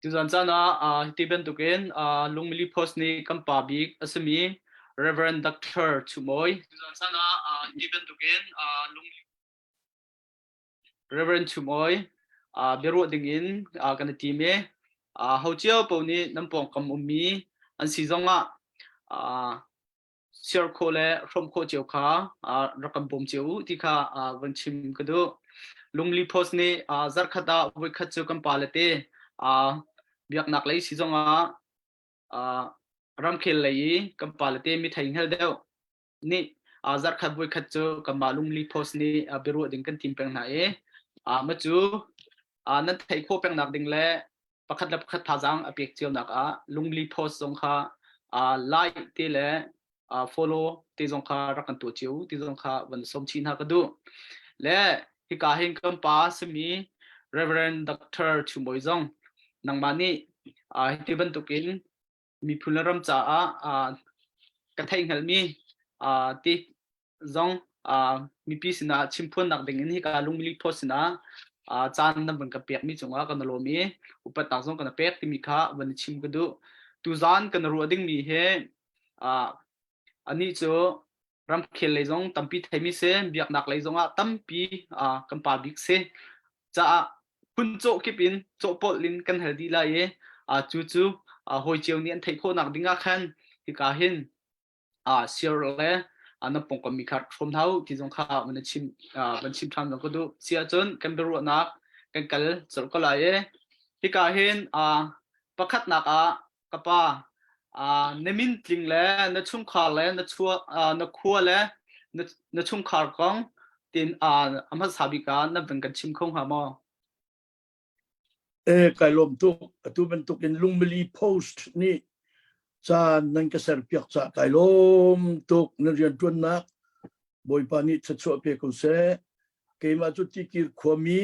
Tuzan caan ah hiti bantukin Lungmili Post nih kan pa bik a simi Reverend Dr. Chumawi Tuzan caan ah hiti bantukin Lungmili Reverend Chumawi biaruah dingin kan i tim i ho cio paoh nih nan pawngkam ummi an si zongah share khawh le hrawmh khawh cio kha rak kan bawm cio u ti kha van chim ka duh. Lungli Post nih zarkhat ah voikhat cu kan pale te biaknak lei si zongah ramkhel lei i kan pale te mi thei hngal deuh nih zarkhat voikhat cu kanmah Lungli Post nih biaruah ding kan tim peng hna i mah cu nan theih khawh pengnak ding le pakhat le pakhat thazaang a pek cionak ah Lungli Post zong kha like te le follow te zong kha rak kan tuah cio ti zong kha van som chih hna ka duh. Le hika hin kan pa simi Reverend Dr. Chumawi zong nangmah nih hiti bantukin miphun le ram caah ka theih hngalhmi ti zong mipi sinah chimphuannak ding in hika Lungmili Post sinah caan nan van ka pekmi cungah kan lawm i upatnak zong kan pek timi kha van i chim ka duh. Tuzaan kan ruah dingmi hi anih cu ramkhel lei zong tampi theimi si, biaknak lei zongah tampi kan pa bik si. Caah phun cawh kip in cawhpawlh in kan hal dih lai i cu cu hawi cio nih an theih khawhnak ding ah khan hika hin share le na pawngkam mi kha hrawm hna u ti zong kha van chim van chim ṭhan zong ka duh. Si ahcun kan biaruahnak kan kal colh ko lai i hika hin pakhatnak ah ka pa na min tling le na chungkhar le na chuak na khua le na chungkhar kong tin a hmasa bik ah na van kan chim kho hnga maw? E kai lawm tuk. Atu bantuk in Lungmili Post nih caan nan ka serpiak ca kai lawm tuk. Nan rianṭuannak Bawipa nih thluachuah pe ko seh. Keimah cu Tikir khuami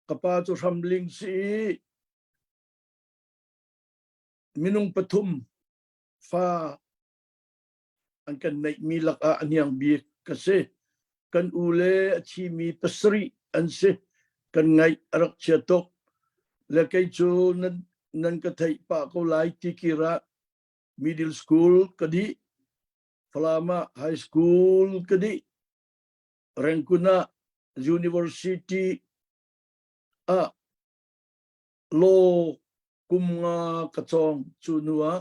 ka pa cu Hramling si i minung pathum fa an kan neihmi lakah a hniang bik ka si. Kan u le a thimi pasarih an si. Kan ngaih a rak chia tuk. Le kei cu nan, nan ka theih pah ko lai tikir ah middle school ka dih. Falam ah high school ka dih. Rangoon ah university ah law kum nga ka cawng. Cu hnu ah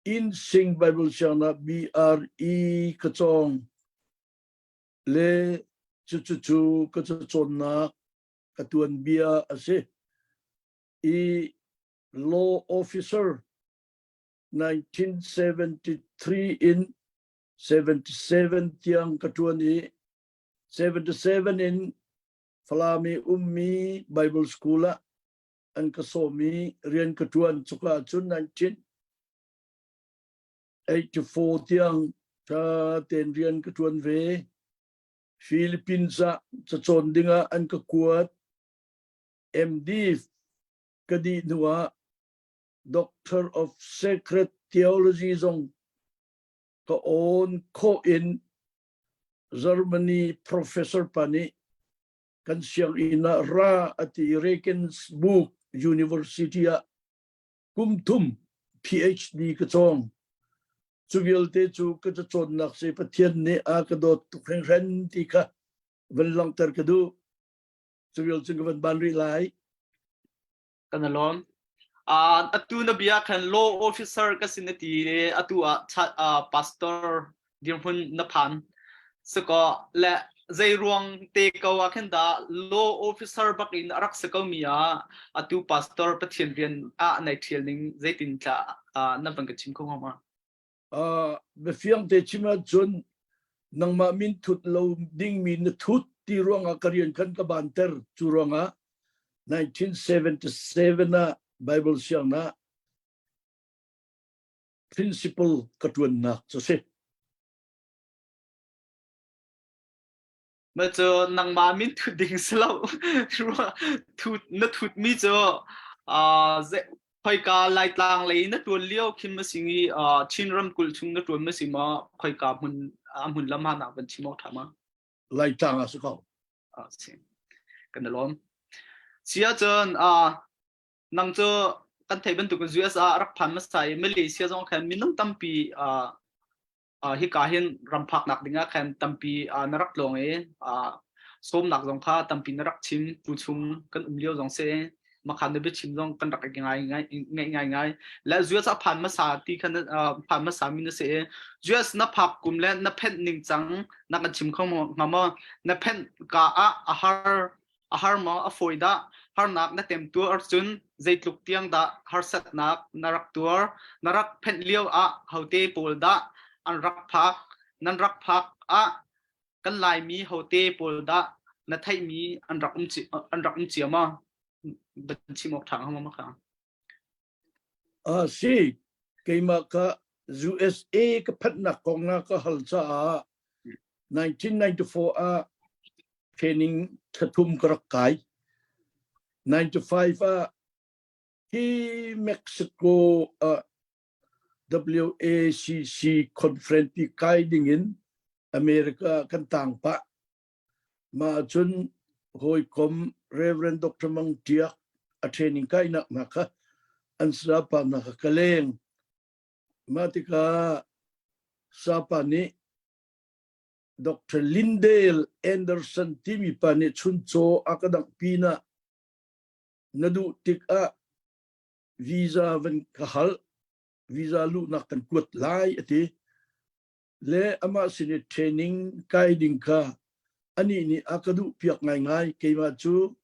Innsing Bible siangnak BRE ka cawng le cucucu ka cacawnnak ka tuanbia a si. I law officer 1973 in 77 tiang ka ṭuan i 77 in Falam i ummi Bible School ah an ka sawm i rian ka ṭuan. Cuka cun 1984 tiang ṭha tein rian ka ṭuan ve. Philippines ah cacawn dingah an ka kuat. MD ka dih hnuah Doctor of Sacred Theology zong ka awn khawh in Germany professor pa nih kan sianginn ah ra a ti i Regensburg University ah kum thum PhD ka cawng. Cu vialte cu ka cacawnnak si Pathian nih a ka dawt tuk hringhran ti kha van langhter ka duh. Cu vial cun ka van ban rih lai. Kan i lawm. Uh, atu na bia khan law officer ka sin na ti i atu ah uh, pastor dirhmun na phan. Sako le zei ruang te ko ah khin dah law officer bak in a rak si ko mi ah atu pastor Pathian rian ah nai thial ning zeitin tla uh, na van ka chim kho hnga ma? Uh, biafiang te chim ahcun nangmah min thut lo dingmi na thut ti ruangah ka rian khan ka banter cu ruangah 1977 ah Bible siangnak principal ka ṭuannak cu si. Ma cu nangmah min thut ding si lo. Thut na thut mi cu uh, khoika Laitlang lei na tuan lio khin ma sing i uh, Chin ramkulh chung na tuan ma si ma khoika hmun a hmun lam ha nak van chim awk tha ma? Laitlang ah si ko. Ah, si. Kan lawm. Si ahcun uh, Nang cu kan theih bantuk in US ah rak phan hmasa i Malaysia zong khan minung tampi uh, hika hin ram phaknak dingah khan tampi na rak tlawng i sawmnak zong kha tampi na rak chim tu chung kan um lio zong si makhan na biachim zong kan rak ngai ngai ngai ngai ngai le US a phan hmasa ti khan phan hmasa mi na si US na phak kum le na phenh ning cang na kan chim kho hnga maw na phenh ka ah a har A har maw a fawi dah? Harnak na temtuar cun zeitluk tiang dah harsatnak na rak tuar? Na rak phenh lio ah hote pawl dah an rak phak? Nan rak phak ah kan Laimi hote pawl dah na theihmi an rak um an rak um cia maw? Ban chim awk ṭha hnga maw kha? A si, keimah ka USA ka phanhnak kong na ka hal caah 1994 ah training thathum ka rak kai. 95 ah hi Mexico ah WACC conference pi kai ding in America kan tang pah. Mah ahcun hawikom Reverend Dr. Mang Tiak a training kainak hna kha an sapa hna kha ka leng. Mah tikah sapa nih Dr. Lindale Anderson timi pa nih chuncaw a ka dangh pinah na duh tikah visa van ka hal, visa luhnak kan kuat lai a ti. Le amah sin i training kai ding kha anih nih a ka duh piak ngaingai. Keimah cu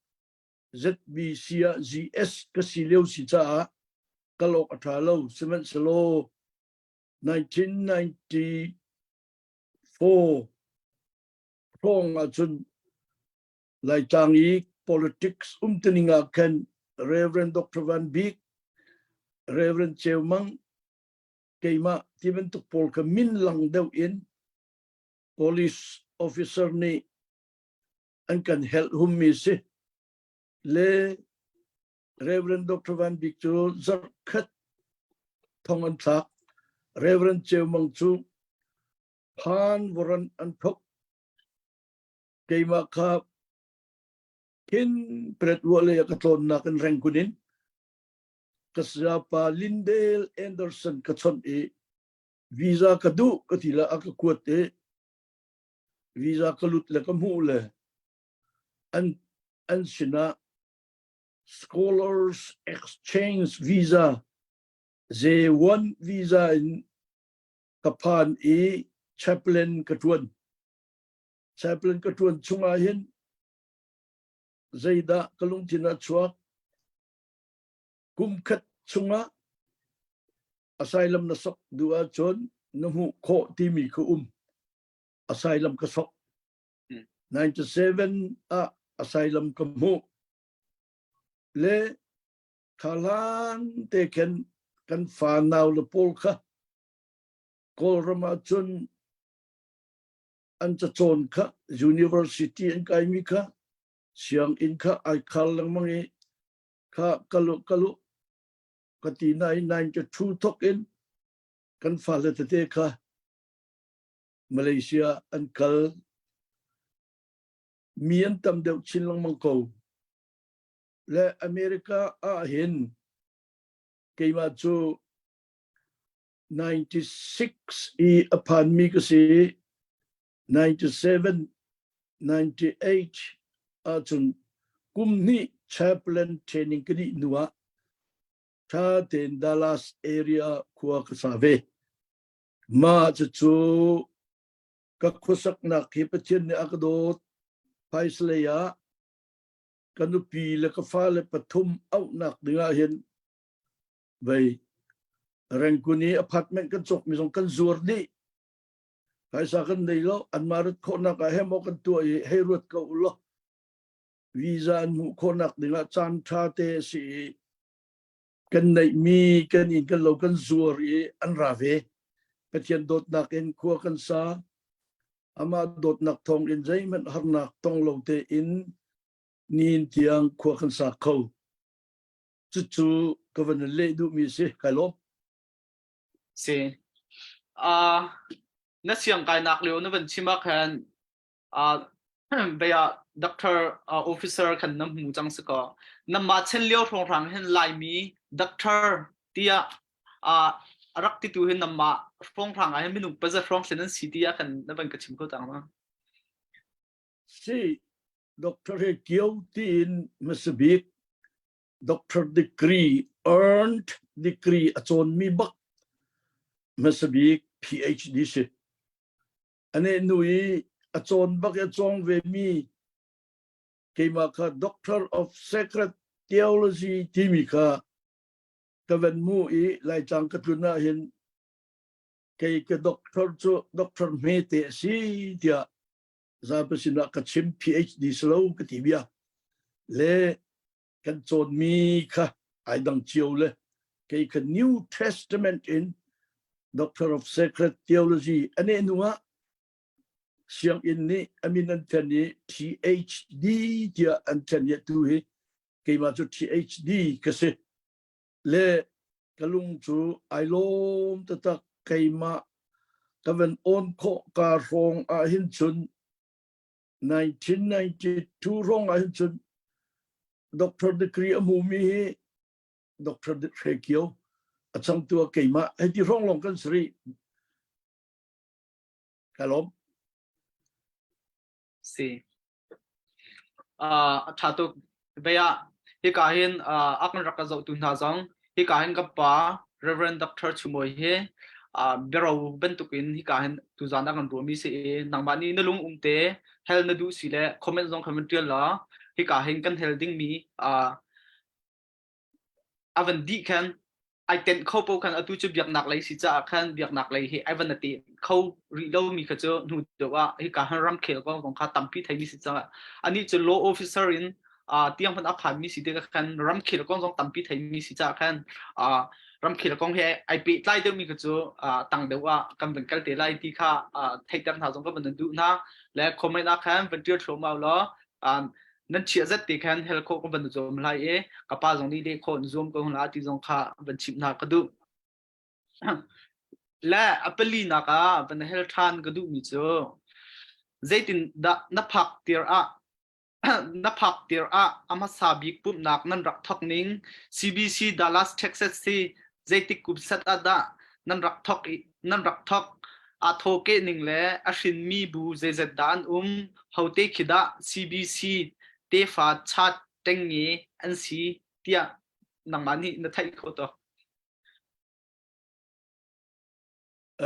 ZBC ah GS ka si lio si caah kal awk a ṭha lo. Sihmanhsehlaw 1994 hrawng ahcun Laitlang i politics umtuning ah khan Reverend Dr. Van Bik, Reverend Ceu Mang, keimah ti bantuk pawl kha min lang deuh in police officer nih an kan helh hummi si le Reverend Dr. Van Bik cu zarhkhat thong an thlak Reverend Ceu Mang cu phan varan an thok keimah kha khin pret wa le ka tlawnnak in rengkun in ka sayapa Lindale Anderson ka chawnh i visa ka duh ka ti la a ka kuat i visa ka lut le ka hmuh le an an sinah Scholars Exchange Visa J1 visa in ka phan i chaplain ka tuan. Chaplain ka tuan chungah hin zeidah ka lungthin ah chuak Kum khat chungah asylum na sok duh ahcun na hmuh khawh timi kha um. Asylum ka sok. 97 ah asylum ka hmuh. Le kha hlan te khin kan fa nau le pawl kha Kawlram ahcun an cacawn kha university an kaimi kha sianginn kha ai khar lengmang i kha kalu kalu ka ti nain 92 thok in kan fale tete kha Malaysia an kal mi an tam deuh chin lengmang ko le America ah hin keimah cu 96 i a phan mi ka si 97 98 ahcun kum hnih chaplain training ka dih hnu ah tha tein Dallas area khua ka sa ve. Mah cucu ka khuasaknak hi Pathian nih a ka dawt. Phaisa ah ka nupi le ka fale pathum auhnak dingah hin vei Rengkun i apartment kan cawkmi zong kan zuar dih. Phaisa kan nei lo, anmah rat khawhnak ah hemaw kan tuah i hei ruat ko u law visa an hmuh khawhnak dingah caan ṭha te a si i kan neihmi kan inn kan lo kan zuar i an ra ve. Pathian dawtnak in khua kan sa. Amah dawtnak thawng in zeihmanh harnak tong lo tein nihin tiang khua kan sa kho. Cucu ka van in leh duhmi a si. Kai lawm. Si. Uh, na siangkainak lio na van chim ah khan uh, Baya doctor officer khan na hmu cang si ko. Namah chen lio hrawnghrang hin Laimi doctor tiah rak titu hin namah hrawnghrang ah hin minung paza hrawng thlen an si tiah kan na van ka chim kho tang ma? Si Doctor he kio tiin hmasabik doctor degree earned degree a cawnmi bak hmasabik PhD si. Ane nu i a cawn bak i a cawng ve mi keimah kha Doctor of Sacred Theology timi kha ka van mu i Laitlang ka tlun ah hin kei ka doctor cu doctor hmete a si tiah zapi sinah ka chim PhD si lo ka ti bia le kan cawnmi kha ai dang cio le kei kha New Testament in Doctor of Sacred Theology ane nu ah sianginn nih amin an then i PhD tiah an then i tu hi keimah cu PhD ka si le ka lung cu ai lawm taktak keimah ka van on khawh ka hrawng ah hin cun 1992 hrawng ah hin cun doctor degree a hmumi hi Dr. Hre Kio a changtu ah keimah hei ti hrawng lawng kan si rih ka lawm si a ṭha tuk. Vei ah hika hin a kan rak ka zohtu hna zong hika hin ka pa Reverend Dr. Chumawi hi biaro bantukin hika hin tuzaan a kan ruahmi si i nangmah nih na lung um te hel na duh si le comment zong kha van ṭial law hika hin kan hel dingmi a van dih khan ai tenh kho po khan atu cu biaknak lei si caah khan biaknak lei hi ai van a te kho rih lomi kha cu hnu deuh ah hika han ramkhel kong zong kha tampi theimi si caah anih cu law officer in tiang hmanh a phanmi si tikah khan ramkhel kong zong tampi theimi si caah khan ramkhel kong he ai pehtlai deuhmi kha cu tang deuh ah kan van kal te lai ti kha theihter hna zong ka van duh hna le comment ah khan van ṭial thluahmah law nan chiah zat te khan hel khawh ka van zuam lai i ka pa zong nih leh khawh in zuam ko hna ti zong kha van chimh hna ka duh. Le a pali nak ah van hel ṭhan ka duhmi cu zeitin dah na phak tir ah na phak tir ah a hmasa bik pumhnak nan rak thawk ning CBC Dallas Texas hi zeitik kum set ah dah nan rak thawk i nan rak thawk aa thawkeh ning le a hrinmi bu zeizat dah an um hote khi dah CBC tefa chat ṭengnge an si tiah nangmah nih na theih khawh tuk.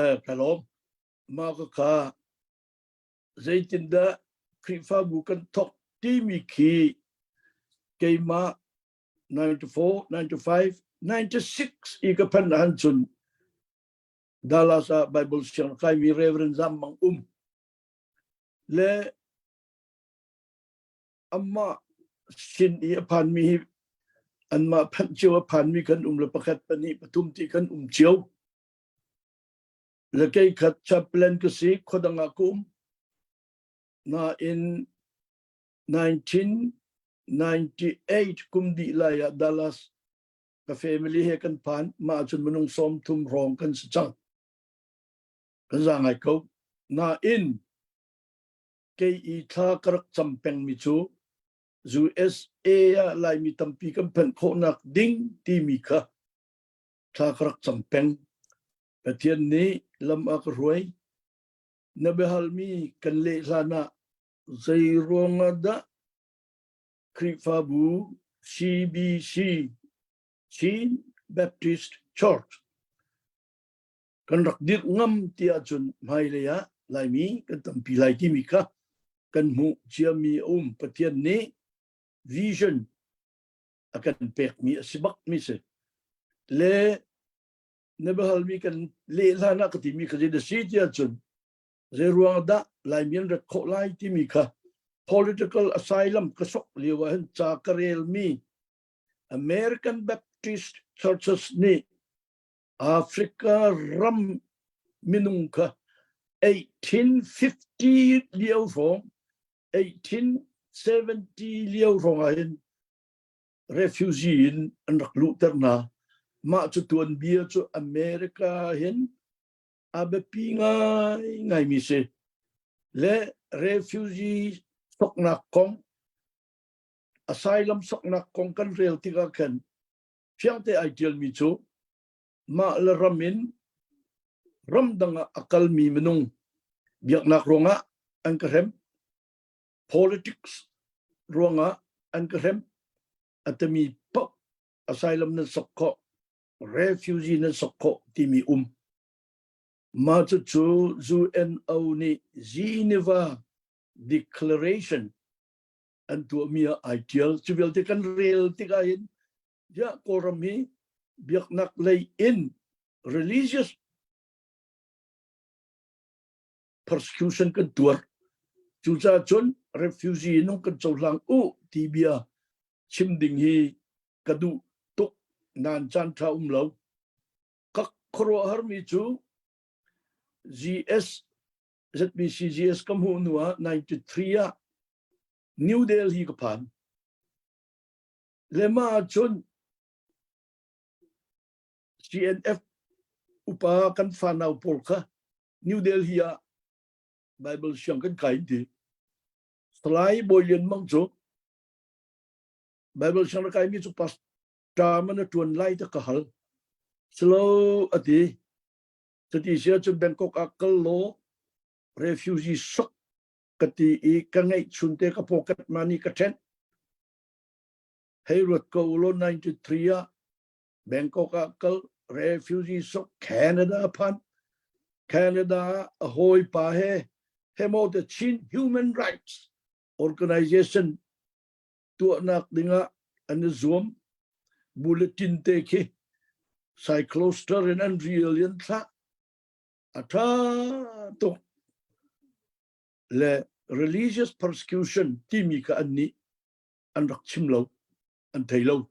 Eh, ka lawm. Mah ka kha zeitindah Khrihfabu kan thawk timi khi keimah 94, 95, 96 i ka phanh ahhan cun Dallas ah Bible siang kaimi Reverend Zam Mang um le amah sin i a phanmi hi anmah phanh cio a phanmi kan um le pakhat pahnih pathum ti kan um cio le kei khat chaplain ka si khuadang ah ka um nain 1998 kum dih lai ah Dallas ka family he kan phan mah cun minung 30 hrawng kan si cang kan za ngai ko nain kei i thla ka rak cam pengmi cu USA ah Laimi tampi kan phanh khawhnak ding timi kha thla ka rak cam peng Pathian nih lam a ka hruai na biahalmi kan leh hlan ah zei ruangah dah Khrihfabu CBC Chin Baptist Church kan rak dirh ngam ti ahcun hmailei ah Laimi kan tampi lai timi kha kan hmuh ciami a um. Pathian nih vision a kan pekmi a si bakmi si. Le na biahalmi kan leh hlan ah ka timi kha zei na si ti ahcun zei ruang dah Laimi an rat khawh lai timi kha political asylum ka sok lio ah hin ca ka relmi American Baptist Churches nih Africa ram minung kha 1850 lio hrawng 1870 lio hrawng ah hin refugee in an rak luhter hna. Mah cu tuanbia cu America hin a biapi ngaingaimi si. Le refugee Soknak kong, asylum soknak kong kan rel tikah khan fiangte ai ṭialmi cu mah le ram in ramdang ah a kalmi minung biaknak ruangah an ka hrem, politics ruangah an ka hrem a timi paoh asylum nan sok khawh, refugee nan sok khawh timi um. Mah cucu UNO nih Geneva Declaration an tuahmi ah ai ṭial. Cu vialte kan rel tikah hin ya Kawlram hi biaknak lei in religious persecution kan tuar. Cucaah cun refugee nung kan cohlang u ti bia chim ding hi ka duh tuk nan caan ṭha um lo. Ka khuaruahharmi cu GS ZBCGS ka hmuh hnu ah 93 ah New Delhi ka phan. Le mah ahcun CNF upa kan fanau pawl kha New Delhi ah Bible siang kan kai ti. Salai Bawi Lian Mang cu Bible siang na kai mi cu pastor man a tuan lai ta ka hal. Silo ati. Cuti si ahcun Bangkok ah kal law refugee sok ka ti i ka ngeih chunte ka pocket money ka ṭhenh. Hei ruat ko ulaw 93 ah Bangkok ah kal refugee sok Canada phan. Canada ah a hawipa he hemo the Chin Human Rights Organization tuahnak dingah an i zuam. Bulletin te khi cycloster in an rial in thlah. A ṭha tuk. Le religious persecution timi kha an nih an rak chim lo, an thei lo.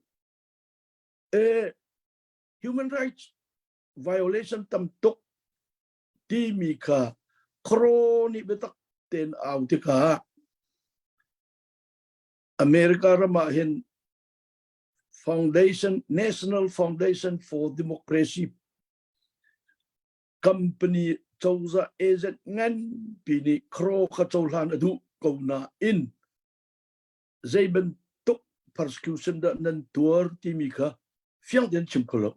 E, human rights violation tam tuk timi kha khoro nih biatak tein au tikah America ram ah hin Foundation National Foundation for Democracy company cozah agent nganpi nih khro kha cohlan a duh ko nain zei bantuk persecution dah nan tuar timi kha fiang tein chim kho lo.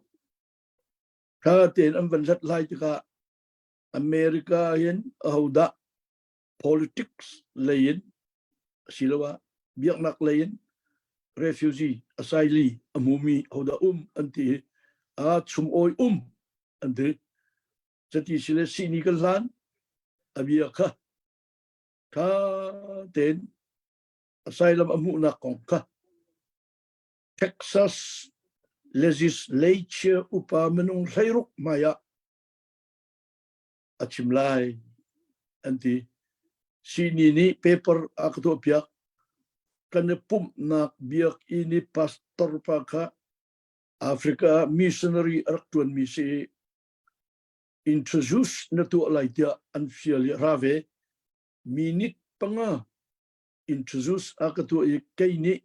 Tha tein an van hlat lai tikah America hin ahodah politics lei in asiloah biaknak lei in refugee asylee a hmumi hodah um an ti i a chum awi um an ti. Cuti sile sihni kan hlan a bia kha tha tein asylum a hmuhnak kong kha Texas legislature upa minung 16 hmai ah a chim lai an ti. Sihni nih paper a ka tuahpiak. Kan i pumhnak biakinn i pastor pa kha Africa ah missionary a rak ṭuanmi si i introduce na tuah lai tiah an fial i ra ve. Minute panga introduce a ka tuah i kei nih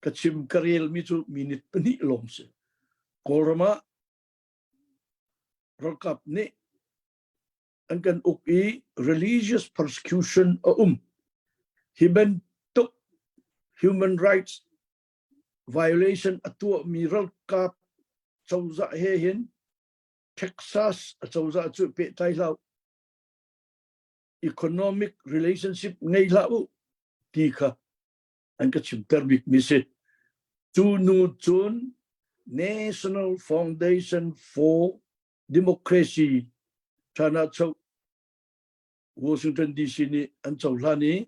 ka chim ka relmi cu minute pahnih lawng si. Kawlram ah ralkap nih an kan uk i religious persecution a um. Hi bantuk human rights violation a tuahmi ralkap cozah he hin Texas a cozah cu pehtlai hlah economic relationship ngei hlah u ti kha an ka chimter bikmi si. Cu nu cun National Foundation for Democracy China cho Washington DC nih an cohlan i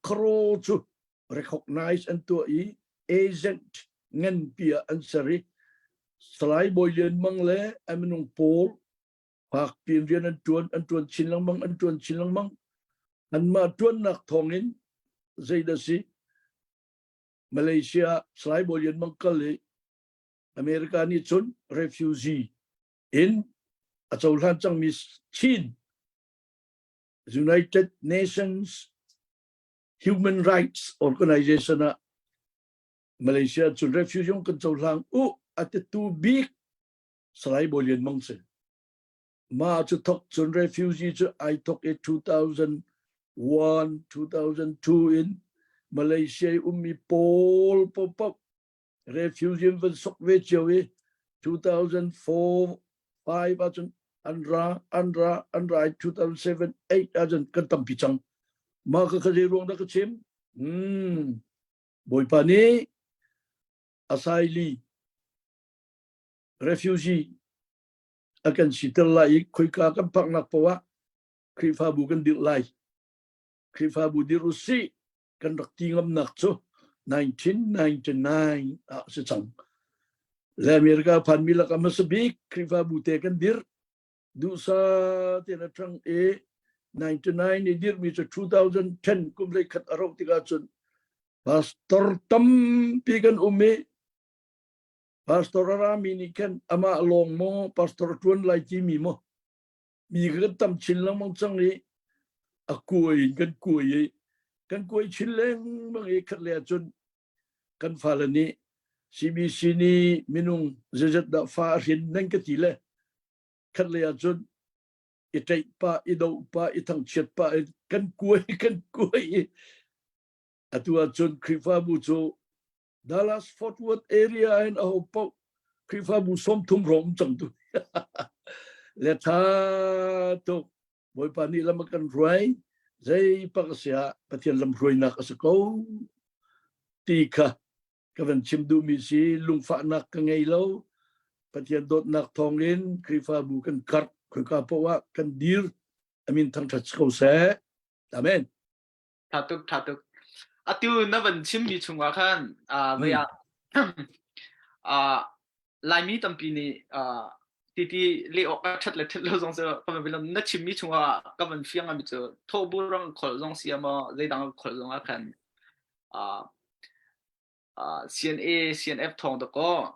Karo cu recognize an tuah i agent nganpi ah an ser i Salai Bawi Lian Mang le a minung pawl fakpi in rian an ṭuan, an ṭuan chin lengmang, an ṭuan chin lengmang. Anmah ṭuannak thawngin zeidah si Malaysia Salai Bawi Lian Mang kal i America nih cun refugee in a cohlan cangmi Chin United Nations Human Rights Organization ah Malaysia cun refugee kan cohlang u a titu bik Salai Bawi Lian Mang si. Ma cu thok cun refugee cu ai thok i 2000. 1 2002 in Malaysia i ummi pawl paohpaoh refugee van sok ve cio i 2004 5 ahcun an ra an ra an ra i 2007 8 ahcun kan tampi cang. Mah ka kha zei ruang dah ka chim? Hmm. Bawipa nih asylee refugee a kan siter lai i khoika kan phaknak paoh ah Khrihfabu kan dirh lai. Khrihfabu dirh u sih kan rak ti ngamnak cu 1999 ah si cang. Le America phanmi lakah hmasa bik Khrihfabu te kan dirh. Duhsa tein a ṭhang i 99 i dirhmi cu 2010 kum hleikhat a rauh tikah cun pastor tampi kan um i pastor a rami nih khan amah lawng maw pastor ṭuan lai timi maw mi kan tam chin lengmang cang i a kuai in kan kuai i kan kuai chin lengmang i khat le ahcun kan fale nih CBC nih minung zeizat dah fa a hrin nan ka ti le khat le ahcun i ṭeih pa i doh pa i thangchiat pa i kan kuai kan kuai i atu ahcun Khrihfabu cu Dallas Fort Worth area in aho paoh Khrihfabu 30 rom cang tu. Le tha tuk Bawipa nih lam a kan hruai zei pak a si ah Pathian lam hruainak a si ko ti kha ka van chim duhmi si lungfahnak ka ngei lo Pathian dawtnak thawngin Khrihfabu kan karh khoika paoh ah kan dir amin thangṭhat si ko seh amen Tha tuk, tha tuk. Atu na van chimmi chungah khan vei ah Laimi tampi nih titi leh awk a ṭhat le ṭhat lo zong cu ka van bilam na chimmi chungah ka van fiang ami cu thawhburang kholh zong si maw zeidang kholh zong ah khan CNA CNF thawng dakaw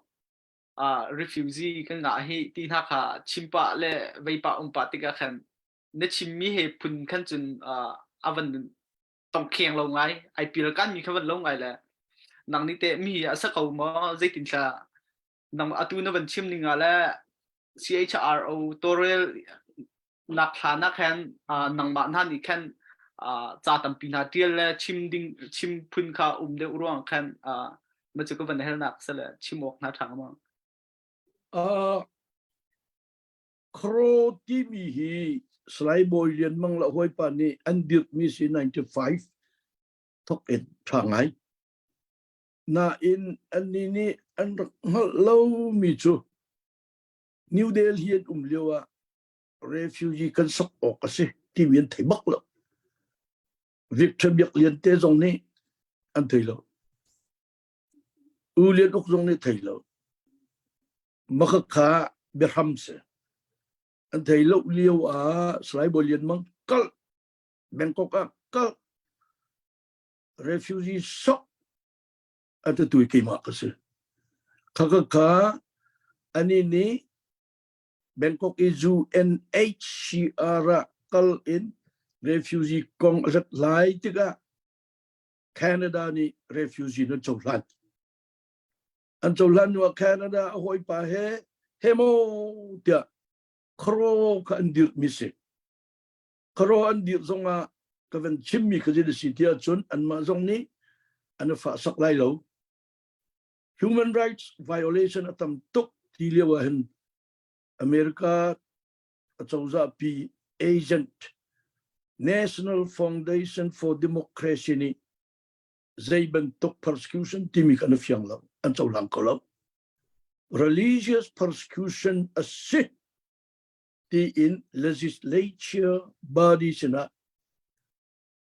refugee kan ngah hi ti hna kha chim pah le vei pah um pah tikah khan na chimmi he phun khan cun a van tongkheng lo ngai ai pil kan mi kha van lo ngai le nang nih teh mi a sa ko maw zeitin thla nang atu na van chim ning ah le CHRO torel nak thla nak khan nangmah hna nih khan ca tampi hna tial le chim ding chim phun kha um deuh ruang khan ma chu ka van hel nak sale chim awk hna thang ma. CHRO timi hi Salai Bawi Lian Mang le hawipa nih an dirhmi si 95 thok in ṭha ngai. Nain annih nih an rak hngalh lomi cu New Delhi an um lio ah refugee kan sok awk a si timi an thei bak lo. Victor Biak Lian te zong nih an thei lo. U Lian Uk zong nih thei lo. Makhakha biahram si. An thei lo lio ah Salai Bawi Lian Mang kal Bangkok ah kal refugee sok a tu keimah ka si. Khaka kha ani nih Bangkok i UNHCR ah kal in refugee kong a rat lai tikah Canada nih refugee nan cohlan. An cohlan hnu ah Canada a hawipa he he maw tiah khuaro kha an dirhmi si. Khuaro an dirh zongah ka van chimmi kha zei si tiah cun anmah zong nih an i fahsak lai lo. Human rights violation a tam tuk ti lio ah hin America acozah pi agent National Foundation for Democracy nih zei bantuk persecution timi kan i fiang lo an cohlang kho lo religious persecution a si tiin legislature body sinah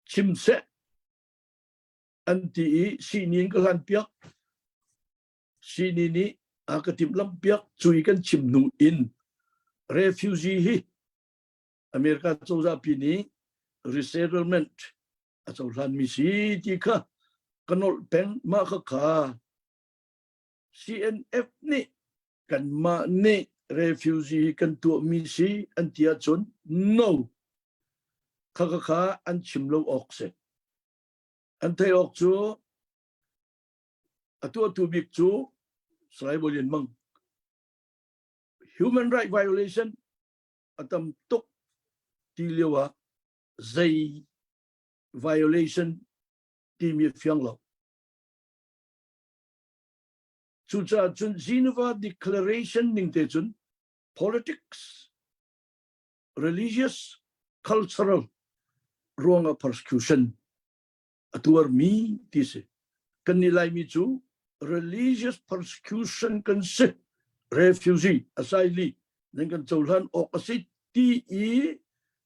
chim seh an ti i sihni in ka hlan piak sihni nih a ka timhlamh piak cui kan chim hnu in refugee hi America cozah pi nih resettlement a cohlanmi si ti kha ka nolh peng mah kha kha CNF nih kanmah nih refugee kan tuahmi si an ti ahcun no kha kha kha an chim lo awk si an theih awk cu a tuahtu bik cu Salai Bawi Lian Mang human right violation a tam tuk ti lio ah zei. violation timi fiang lo. Cucaah cun Geneva Declaration ning te cun politics, religious, cultural ruangah persecution a tuarmi ti si. Kan nih Laimi cu religious persecution kan si, refugee, asylee, nan kan cohlan awk a si ti i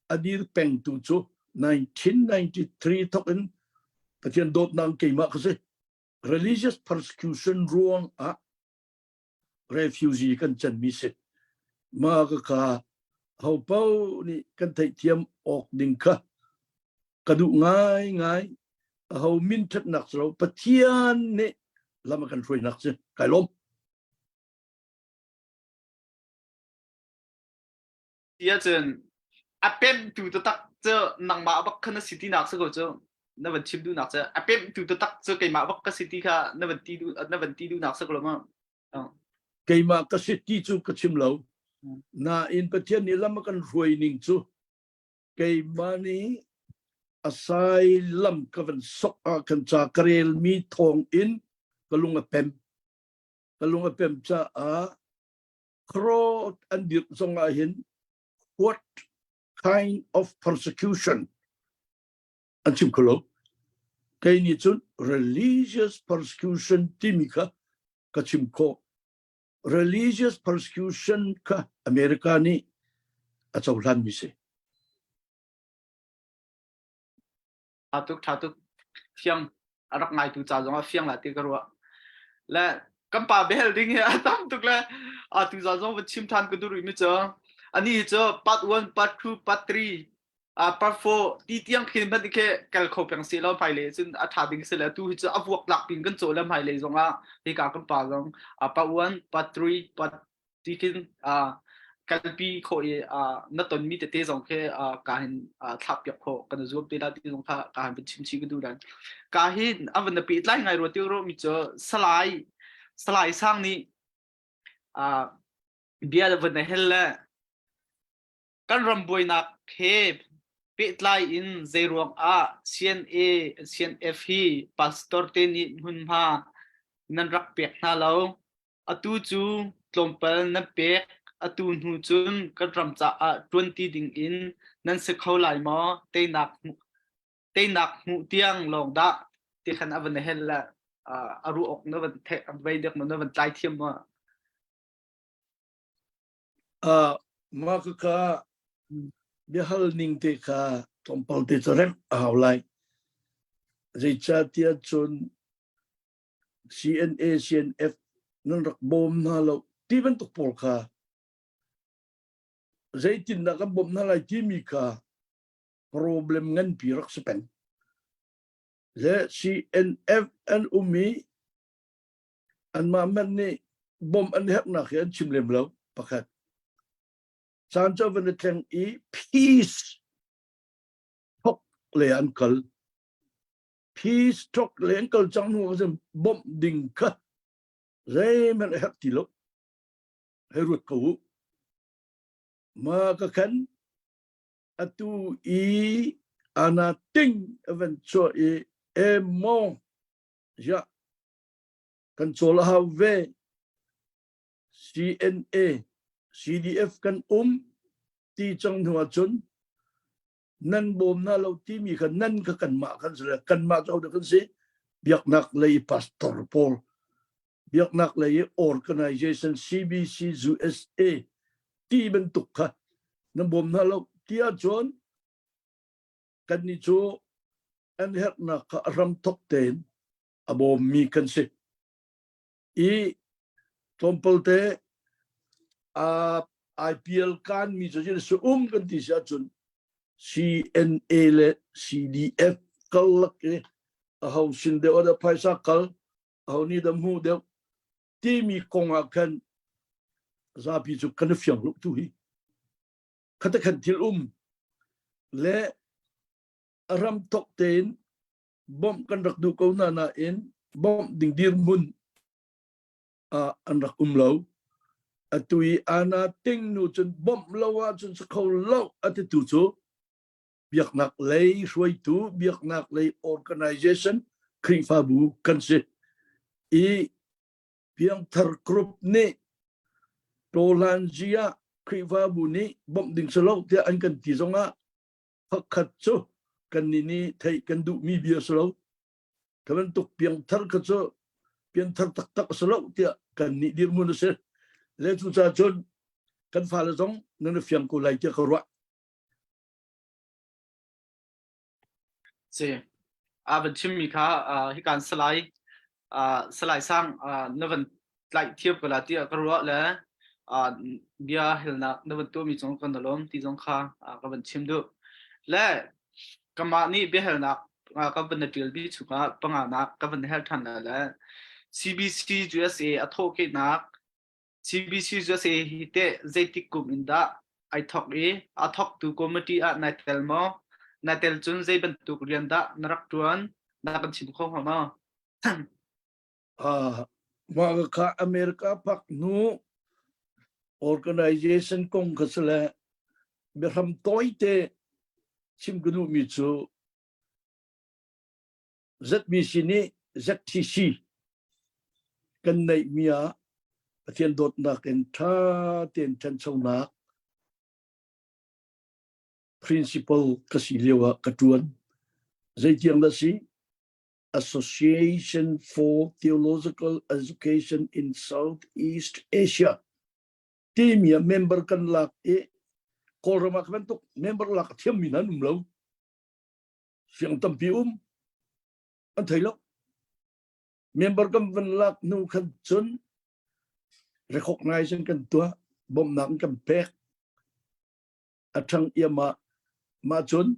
a dir pengtu cu 1993 thok in Pathian dawtnak keimah ka si. Religious persecution ruang ah refugee kan canmi si. Ma ka ka ho pau nih kan theihthiam awk ding kha ka duh ngai ngai aho min ṭhatnak si lo Pathian nih lam a kan hruainak si kai lawm. Ti ahcun a pemhtu taktak cu nangmah bak kha na si tinak si ko cu na van chim duhnak cu a pemhtu taktak cu keimah bak ka si ti kha na van ti duh na van ti duhnak si ko lo ma Keimah ka si ti cu ka chim lo. Nain Pathian nih lam a kan hruai ning cu keimah nih asylum ka van sok ah kan ca ka relmi thawng in ka lung a pem. Ka lung a pem caah Kro an dirh zong ah hin what kind of persecution an chim kho lo. Kei nih cun religious persecution timi kha ka chim khawh. Religious persecution kha America nih a cohlanmi si. Tha tuk, tha tuk. Fiang a rak ngaitu ca zong ah fiang la ti ka ruah. Le kan pa bel ding hi a tam tuk le a tu za zong va chim than ka duh rih mi cu ani cu part 1 part 2 part 3 a part 4 ti tiang khin hmanh khi kal kho peng si lo hmai le cun a tha ding si le tu hi cu a vuak tlak pin kan caw le hmai le zong ah hika kan pa zong a part 1 part 3 part ti khin kalpi khawh i na tonmi tete zong khi ka hin thlak piak khawh kan zuam te la ti zong kha ka han chim chih ka duh dan ka hi a van na pehtlai ngai rua ti ro mi cu salai salai sang nih bia van na hel le kan ram buainak he pehtlai in zeiruang ah CNA CNF hi pastor te nih hmunhma nan rak pek hna lo Atu cu tlawmpal nan pek, atu hnu cun kan ram caah ṭuanti dingin nan si kho lai maw? Teinak hmuh, teinak hmuh tiang lawng dah ti khan a van hel le a ruah awk na van theih, vei dek na van tlai thiam maw? Uh, mah kha biahal ning te kha tlawmpal te cu remh a hau lai. Zeicahtiah cun CNA, CNF nan rak bawm hna lo ti bantuk pawl kha zeitindah kan bawmh hna lai timi kha problem nganpi rak si peng. Le CNF an um i anmah hmanh nih bawmh an herhnak hi an chim lem lo pakhat. Caan cu van i thleng i peace thok le an kal. Peace talk le an kal cang hnu ah bawmh ding kha zeihmanh a herh ti lo. Hei ruat ko u. Ma ka khan atu i ana ting a van chuah i emaw ya kan cawl a hau ve CNA CDF kan um ti cang hnu ahcun nan bawm na lo timi kha nan kha kanmah kan si le kanmah cu hodah kan si biaknak lei pastor pawl biaknak lei organization CBC USA ti bantuk kha nan bawm hna lo ti ahcun kannih cu an herhnak kha a ram thok tein a bawmmi kan si i tlawmpal te IPL kan mi cu si um kan ti si ahcun CNA le CDF karlak i aho sin deuh ah phaisa kal aho nih dah hmu deuh timi kong ah khan zapi cu kan i fiang lo tu hi khata khan thil um le a ram thok tein bawmh kan rak duh ko hna nain bawmh ding dirhmun ah an rak um lo. Atu i ana ting nu cun bawmh lo ahcun si kho lo a titu cu. Biaknak lei hruaitu, biaknak lei organization Khrihfabu kan si. I piangthar group nih Tawhlanzi ah Khrihfabu nih bawmh ding si lo tiah an kan ti zongah pakhat cu kannih nih theih kan duhmi bia si lo. Ka bantuk piangthar kha cu piangthar taktak a si lo tiah kannih dirhmun a si. Le cucaah cun kan fale zong nan i fiang ko lai tiah ka ruah. Si. A van chimmi kha hikan Salai Salai Sang na van tlaih thiam ko la tiah ka ruah le bia helnak na van tuahmi cung kan lawm ti zong kha ka van chim duh. Le kamah nih biahalnak ka van na ṭial bi chungah panganak ka van hel ṭhan la le CBC USA a thawhkehnak CBC USA hi teh zeitik kum in dah ai thawk i a thawktu committee ah nai tel maw? Nai tel cun zei bantuk rian dah na rak ṭuan? Na kan chim kho hnga maw? Ah, mah kha America pak hnu organization kong kha si le biahram tawite chim ka duhmi cu ZBC nih ZTC kan neihmi ah Pathian dawtnak in ṭha tein ṭhanchonak principle ka si lio ah ka ṭuan. Zeitiang dah si? Association for Theological Education in Southeast Asia timi ah member kan lak i Kawlram ah bantuk member lak a thiammi hna an um lo. Siang tampi um an thei lo. Member kan van lak hnu khan cun recognize kan tuah, bawmhnak kan pek. A ṭhang iam ah mah cun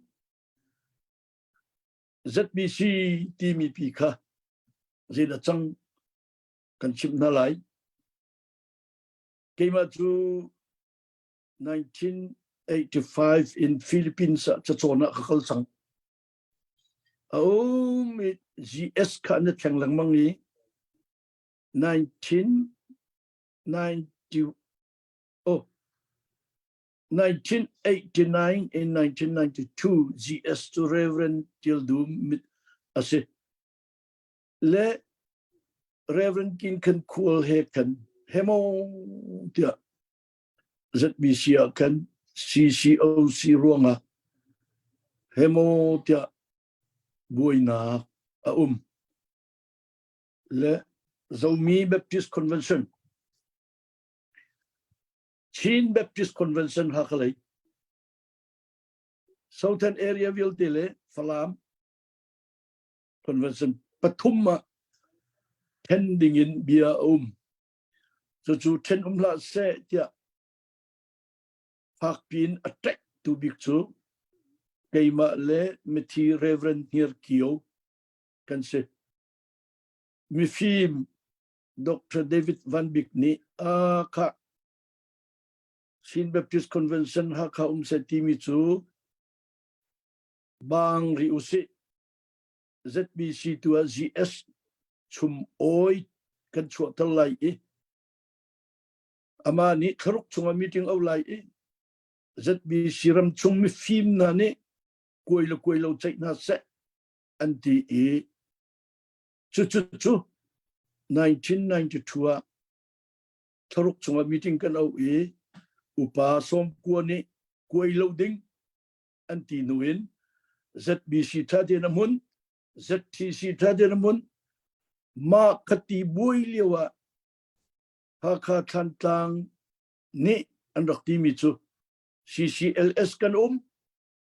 ZBC timi pi kha zeidah cang kan chimh hna lai. Keimah cu 1985 in Philippines ah cacawn ah ka kal cang. A um i GS kha na thleng lengmang i 1990 oh 1989 in 1992 GS cu Reverend Til Dum mit a si. Le Reverend King Khan Khual he khan hemo tiah ZBC ah khan CCOC ruangah hemo tiah buainak a um. Le Zomi Baptist Convention Chin Baptist Convention Hakhalei Southern Area vialte le Falam Convention pathum ah then ding in bia a um. Cucu then um hlah seh tiah fakpi in a ṭek tu bik cu keimah le mithi Reverend Hniar Kio kan si. Mifim Dr. David Van Bik nih a khah Chin Baptist Convention Hakha um seh timi cu bang ri usih ZBC tu ah GS chum oi kan chuahter lai i amah nih thlaruk chungah meeting au lai i ZBC ram chung mifim hna nih kuai le kuai lo ceih hna seh an ti i Cucu cu 1992 ah thlaruk chungah meeting kan auh i upa sawmkua nih kuai lo ding an ti hnu in ZBC tha tein a hmun, ZTC tha tein a hmun. Mah khati buai lio ah Hakha Thlantlang nih an rak timi cu CCLS kan um,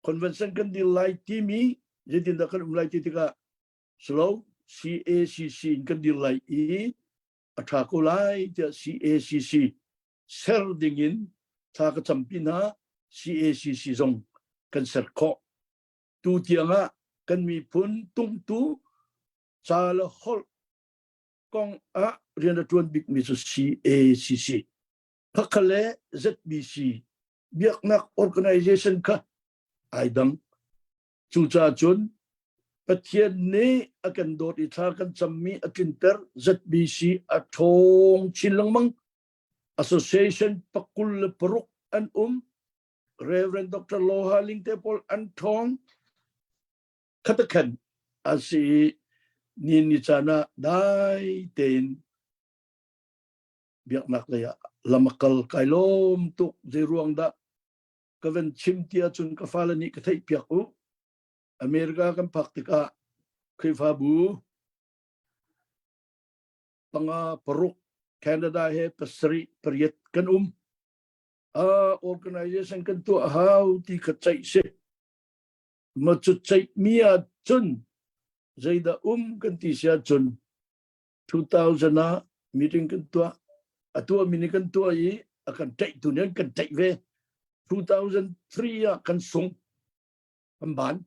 convention kan dil lai timi zeitindah kan um lai ti tikah Silo CACC in kan dir lai i a ṭha ko lai tiah CACC ser ding in thla ka campi hna CACC zong kan ser khawh. Tu tiang ah kan miphun tungtu ca le holh kong ah rian a ṭuan bikmi cu CACC. Khakha le ZBC biaknak organization kha ai dang. Cucaah cun Pathian nih a kan dawt i thla kan cammi a tlinter ZBC a ṭhawng chin lengmang. Association pakul le paruk an um. Reverend Dr. Loha Ling te pawl an ṭhawng. Khatakhan a si i ni ni caan ah dai tein biaknak lei ah lam a kal. Kai lawm tuk. Zei ruang dah ka van chim ti ahcun ka fale nih ka theih piak u. America kan phak tikah Khrihfabu panga paruk Canada he pasarih pariat kan um. Uh, organization kan tuah hau ti kha ceih si. Ma cu ceih mi ah cun zeidah um kan ti si ahcun 2000 ah meeting kan tuah. A tuah mi nih kan tuah i a kan ṭaih tu nih an kan ṭaih ve. 2003 ah kan sung. Kan ban.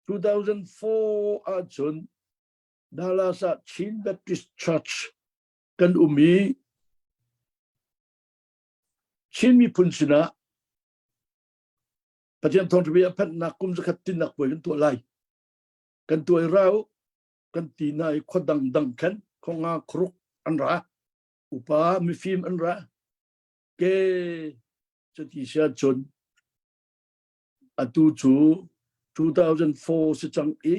2004 ah cun Dallas ah Chin Baptist Church kan um i Chin miphun sinah Pathian thawngṭha bia a phanhnak kum zakhat tinnak puai kan tuah lai. Kan tuah i rau kan ti na i khua dangdang khan khonga khruk an ra upa mifim an ra ke cuti sia cun atu cu 2004 si cang i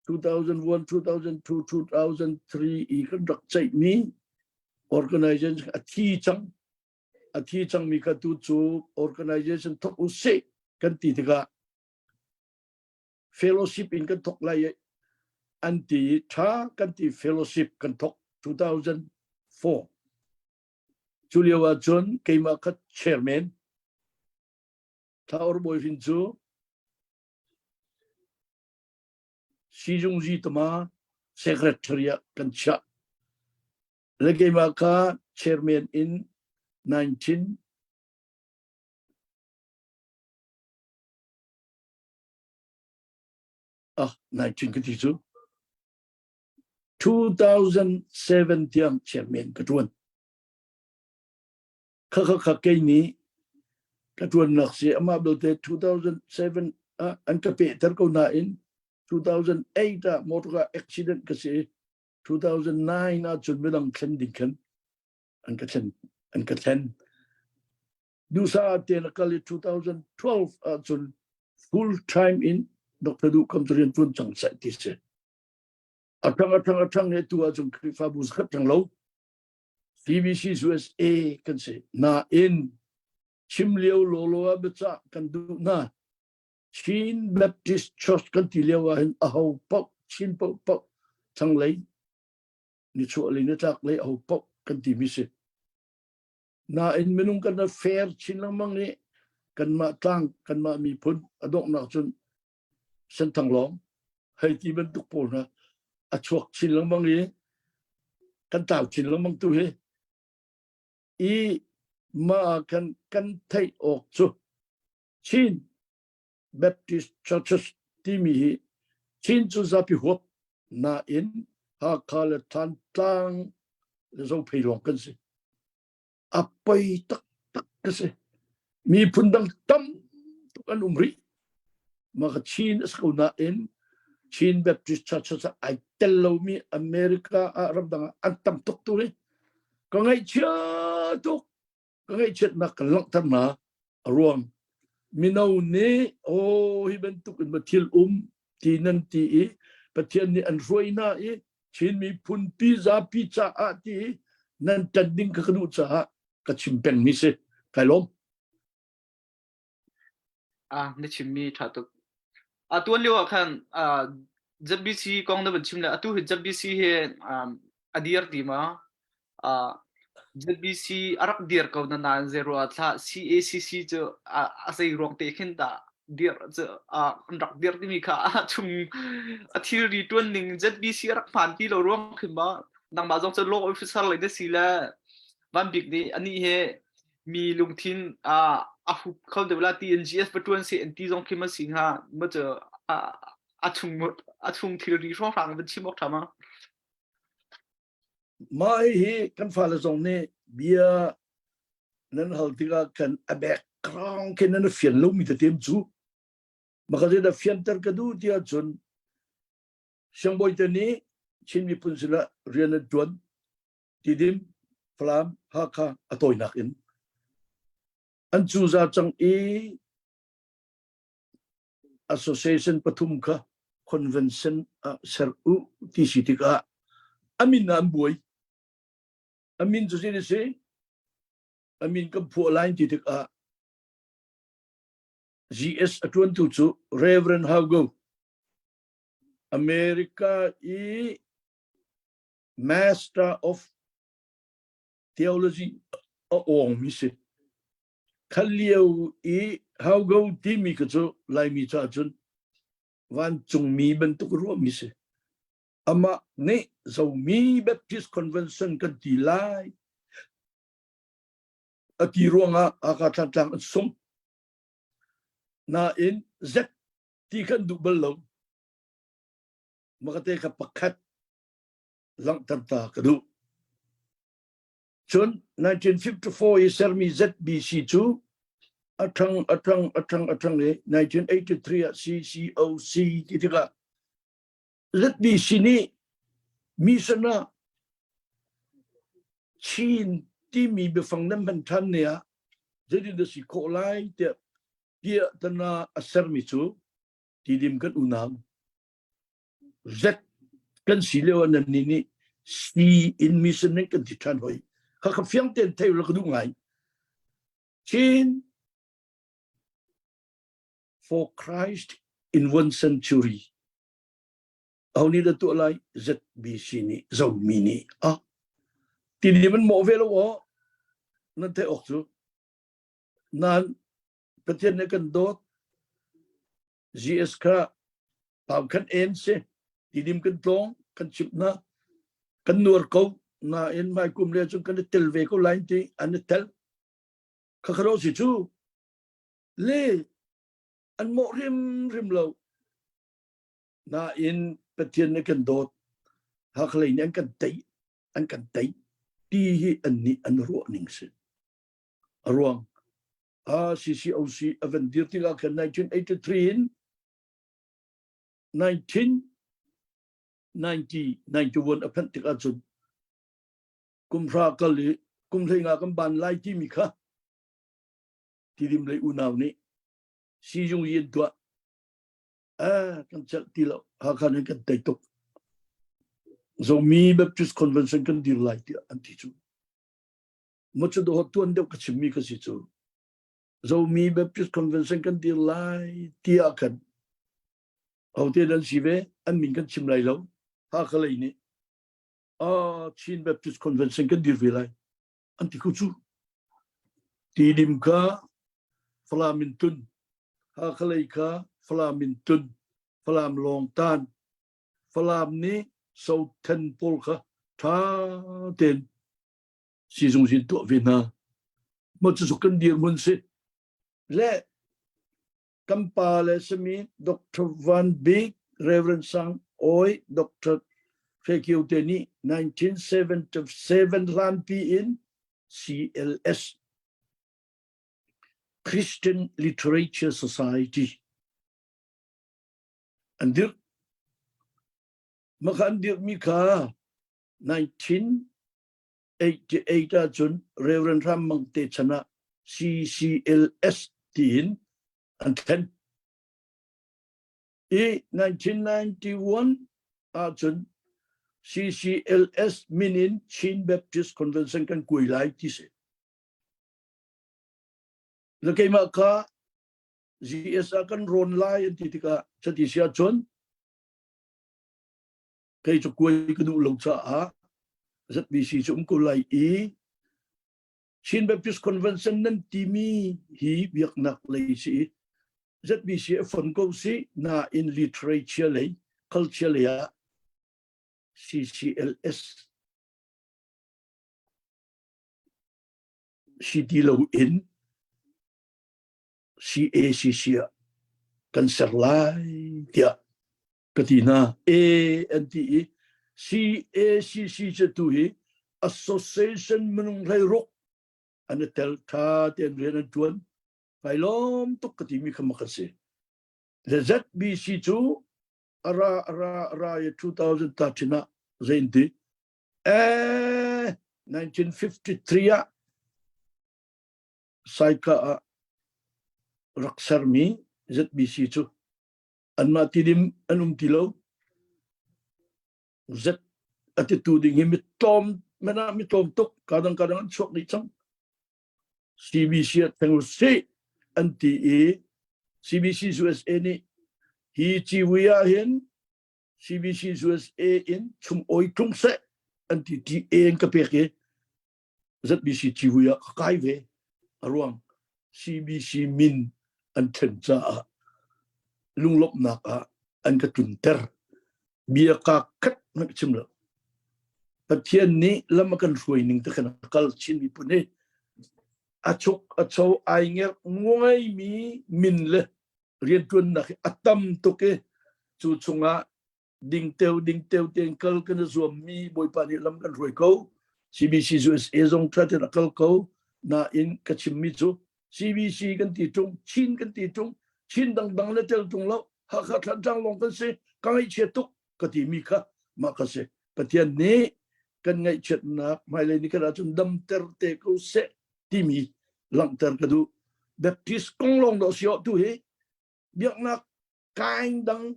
2001 2002 2003 i kan rak ceihmi organization a thi cang a thi cangmi kha tu cu organization thok u sih kan ti tikah fellowship in kan thok lai i an ti tha kan ti fellowship kan thok 2004 cu lio ah cun keimah kha chairman Thaur Bawi Hrin cu Sizungzi tama secretary ah kan chiah. Le keimah kha chairman in 19 ah 19 ka ti cu 2007 tiang chairman ka tuan. Kha kha kha kei nih ka ṭuannak si amah belte 2007 ah an ka pehter ko nain 2008 ah motor car accident ka si 2009 ah cun midang thlen ding khan an ka thlen an ka thlen dusa te na kal i 2012 ah cun full time in Dr. Du Kam cu rian ṭuan cang seh ti si a ṭhang a ṭhang a ṭhang he tu ah cun Khrihfabu zakhat ṭang lo CBC USA kan si. Nain chim lio lawlaw ah biacah kan duh hna. Chin Baptist Church kan ti lio ah hin aho paoh Chin paoh paoh thlanglei nichuah lei nitlak lei aho paoh kan timi si. Nain minung kan fair chin lengmang i kanmah tlang kanmah miphun a donghnak cun Senthang lawng hei ti bantuk pawl hna a chuak chin lengmang i kan tlau chin lengmang tu hi i ma kan kan theih awk cu Chin Baptist Churches timi hi Chin cu zapi huap nain Hakha le Thantlang le Zophei lawng kan si. A poi taktak ka si. Miphun dang tam tuk an um rih. Mah ka Chin a si ko nain Chin Baptist Church ah ai tel lomi America ah ramdang ah an tam tuk tu hi. Ka ngaihchia tuk. Ka ngaihchiatnak kan langhter hna. A ruang mino nih aw hi bantuk in ma thil um ti nan ti i Pathian nih an hruai hna i Chin miphun pi zapi caah ti i nan ṭan ding kha ka duh caah ka chim pengmi si. Kai lawm. Ah, na chimmi ṭha tuk. A tuan lio ah khan ah, ZBC kong na van chim le atu hi ZBC hi um, a dir ti ma? Ah, ZBC a rak dir ko na nain zei ruah thla CACC cu a, a zei ruang te khin dah dir cu a an rak dir timi kha a chung a thilri tuan ning ZBC a rak hmaan ti lo ruang khin ma nangmah zong cu law officer lei na si le Van Bik nih anih he mi lungthin a a hup kho deuh la TNGS va tuan se an ti zong khi ma si hnga ma cu a a chung a chung thilri hrawnghrang van chim awk ṭha ma Mah hi kan fale zong nih bia nan hal tikah khan a background khin nan fian lomi tetem cu maka zeidah fianter ka duh ti ahcun siangbawi te nih Chin miphun sinah rian an ṭuan Tidim, Falam, Hakha a tawinak in. An cuza cang i association pathum kha convention ah ser u ti si tikah a min ah an buai. A min cu zei si? A min kan phuah lai ti tikah GS a ṭuantu cu Reverend Haugo America i Master of Theology a awngmi si. Kha lio i Haugo timi kha cu Laimi caah cun vancungmi bantuk ruahmi si. Amah nih Zomi Baptist Convention kan ti lai a ti ruangah Hakha Thlantlang an sung. Nain Z ti kan duh bal lo. Makate kha pakhat langhter ta ka duh. Cun 1954 i sermi ZBC cu a ṭhang a ṭhang a ṭhang a ṭhang i 1983 ah CCOC ti tikah ZBC nih mission ah Chin timi biafang nan hman ṭhan ne ah zeitin dah si khawh lai tiah tiah tana a sermi cu tidim kan unau Z kan si lio ah nan nih nih C in mission nan kan ti ṭhan hoi. Kha kha fiang tein thei la ka duh ngai. Chin for Christ in one century. Aho nih dah tuah lai? ZBC nih Zomi nih ah tidim an mawh ve lo aw nan theih awk cu nan Pathian nih kan dawt GS kha pau khan en si tidim kan tlawng kan chimh na kan nuar ko nain mai kum le cun kan i tel ve ko lai ti an i tel kha kharo si cu le an mawh hrimhrim lo nain Pathian nih kan dawt Hakhalei nih an kan tei an kan tei ti hi an nih an ruah ning si a ruang CCOC a van dir tikah khan 1983 in 1990 91 a phanh tikah cun kum hra kal i kum hlei nga kan ban lai timi kha tidim lei unau nih sizung yin tuah kan celh ti lo Hakha nih kan tei tuk Zomi Baptist Convention kan dir lai tiah an ti cu mo cu do tuan deuh ka chimmi ka si cu Zomi Baptist Convention kan dir lai tiah khan hote nan si ve an min kan chim lai lo Hakha lei nih Chin Baptist Convention kan dir ve lai an ti ko cu Tidim kha Falam in tun Hakha lei kha Falam in tun Falam lawng tan Falam nih Sothen pawl kha ṭha tein sizung zin tuah ve hna ma cu kan dirhmun si le kan pa le sami Dr. Van Bik Reverend Sang Oi Dr. Hre Kio te nih 1977 hlanpi in CLS Christian Literature Society an dirh maka an dirhmi kha 1988 ahcun Reverend Ram Mang te chan ah CCLS tiin an thlen i 1991 ahcun CCLS min in Chin Baptist Convention kan kuai lai ti si. Na keimah kha GS ah kan rawn lai an ti tikah chati si ahcun kei cu kuai ka duh lo caah ZBC cu um ko lai i Chin Baptist Convention nan timi hi biaknak lei si ZBC a fon ko si nain literature lei culture lei ah CCLS si ti lo in CACC ah kan ser lai tiah ka ti hna A an ti i CACC cu tu hi association minung hlei ruk an i tel tha tein rian an tuan kai lawm tuk ka timi kha mak si le ZBC cu ara ara ara i 2013 ah zein ti eh 1953 ah. Saika ah rak sermi ZBC cu anmah tidim an um ti lo. Z a titu ding hi mitlawm mana mitlawm tuk kadang kadang an chuak dih cang. CBC ah theng usih an ti i CBC USA nih hi civui ah hin CBC USA in chung oi tlung seh an ti ti en ka pek i ZBC civui ah ka kai ve. A ruang CBC min an thlen caah lunglawmhnak ah an ka tlunter. Bia ka khat hmanh ka chim lo. Pathian nih lam a kan hruai ning te khan a kal Chin miphun hi a chuk a cho ai ngerh ngaimi min le rianṭuannak hi a tam tuk i cu chungah dingteu dingteu tein kal kan i zuammi Bawipa nih lam kan hruai ko. CBC USA zong ṭha tein a kal ko. Nain ka chimmi cu CBC kan ti ṭung, Chin kan ti ṭung, Chin dangdang le tel ṭung lo, Hakha Thlantlang lawng kan si, ka ngaihchia tuk ka timi kha mah ka si. Pathian nih kan ngaihchiatnak hmailei ni khat ahcun damter te ko seh timi langhter ka duh. Baptist kong lawng dawh si tu hi biaknak kain dang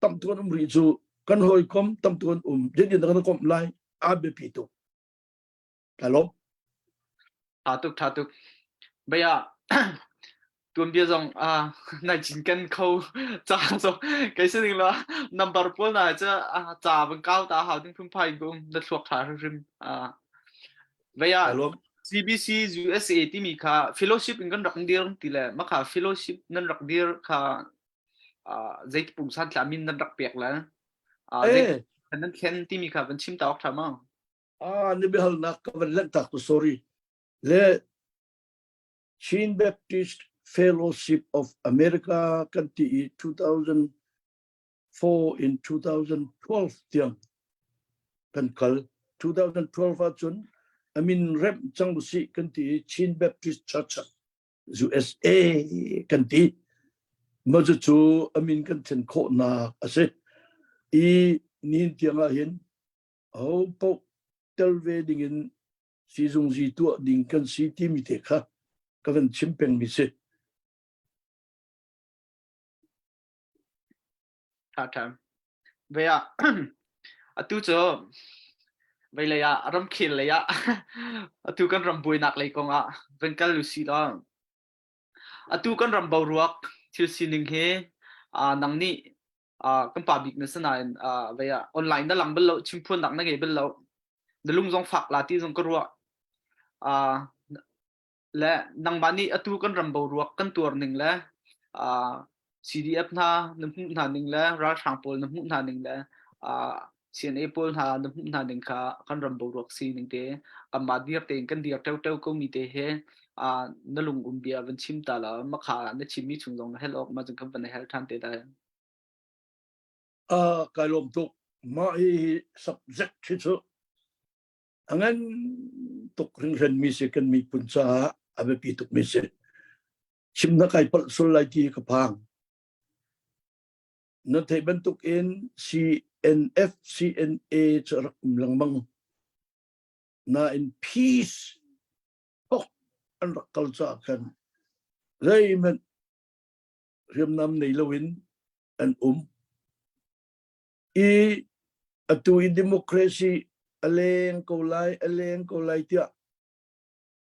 tam tuan um rih cu kan hawikom tam tuan um zeitin kan komh lai a biapi tuk ka lawm. Tha tuk tha tuk baya tuanbia zong nai cinken kho ca zong kei si ning la number pawl na cha ca van kau ta hau ding phunphai in um na thluak tha hrim baya CBC USA timi kha fellowship in kan rak dir ti le makha fellowship nan rak dir kha zei pungsan thla min nan rak pek le zei nan thlen timi kha van chim ta awk tha ma? Ah, ni biahalnak ka van lanh tak tu, sorry. Le Chin Baptist Fellowship of America kan ti i 2004 in 2012 tiang kan kal. 2012 ahcun amin remh cang usih kan ti i Chin Baptist Church USA kan ti. Mah cu a min kan thlen khawhnak a si. I nihin tiang ah hin aho paoh tel ve dingin siizungzi tuah ding kan si timi te kha ka van chim pengmi si. Ṭha ṭha. Vei ah atu cu vei lei ah ramkhel lei ah atu kan ram buainak lei kong ah van kal usih law atu kan ram boruak thil sining hi nang nih kan pa bik na si nain vei ah online na lang bal lo, chimphuannak na ngei bal lo, na lung zong fak la ti zong ka ruah. Le nangmah nih atu kan ram boruak kan tuar ning le CDF hna na hmuh hna ning le ralhrang pawl na hmuh hna ning le CNA pawl hna na hmuh hna ning kha kan ram boruak sining te kanmah dir tein kan dir ṭeoṭeo ko mi te he na lung um bia van chim ta la makha na chimmi chung zong na hel awk ma cun kan van hel ṭhan te dai. Kai lawm tuk. Mah hi subject hi cu a ngan tuk hringhranmi si, kan miphun caah a biapi tukmi si. Chim na kai palh sul lai ti ka phang. Na theih bantuk in CNF CNA cu rak um lengmang nain peace thok an rak kal caah khan zeihmanh hriamnam nei loin an um i atu i democracy a leng ko lai, a leng ko lai tiah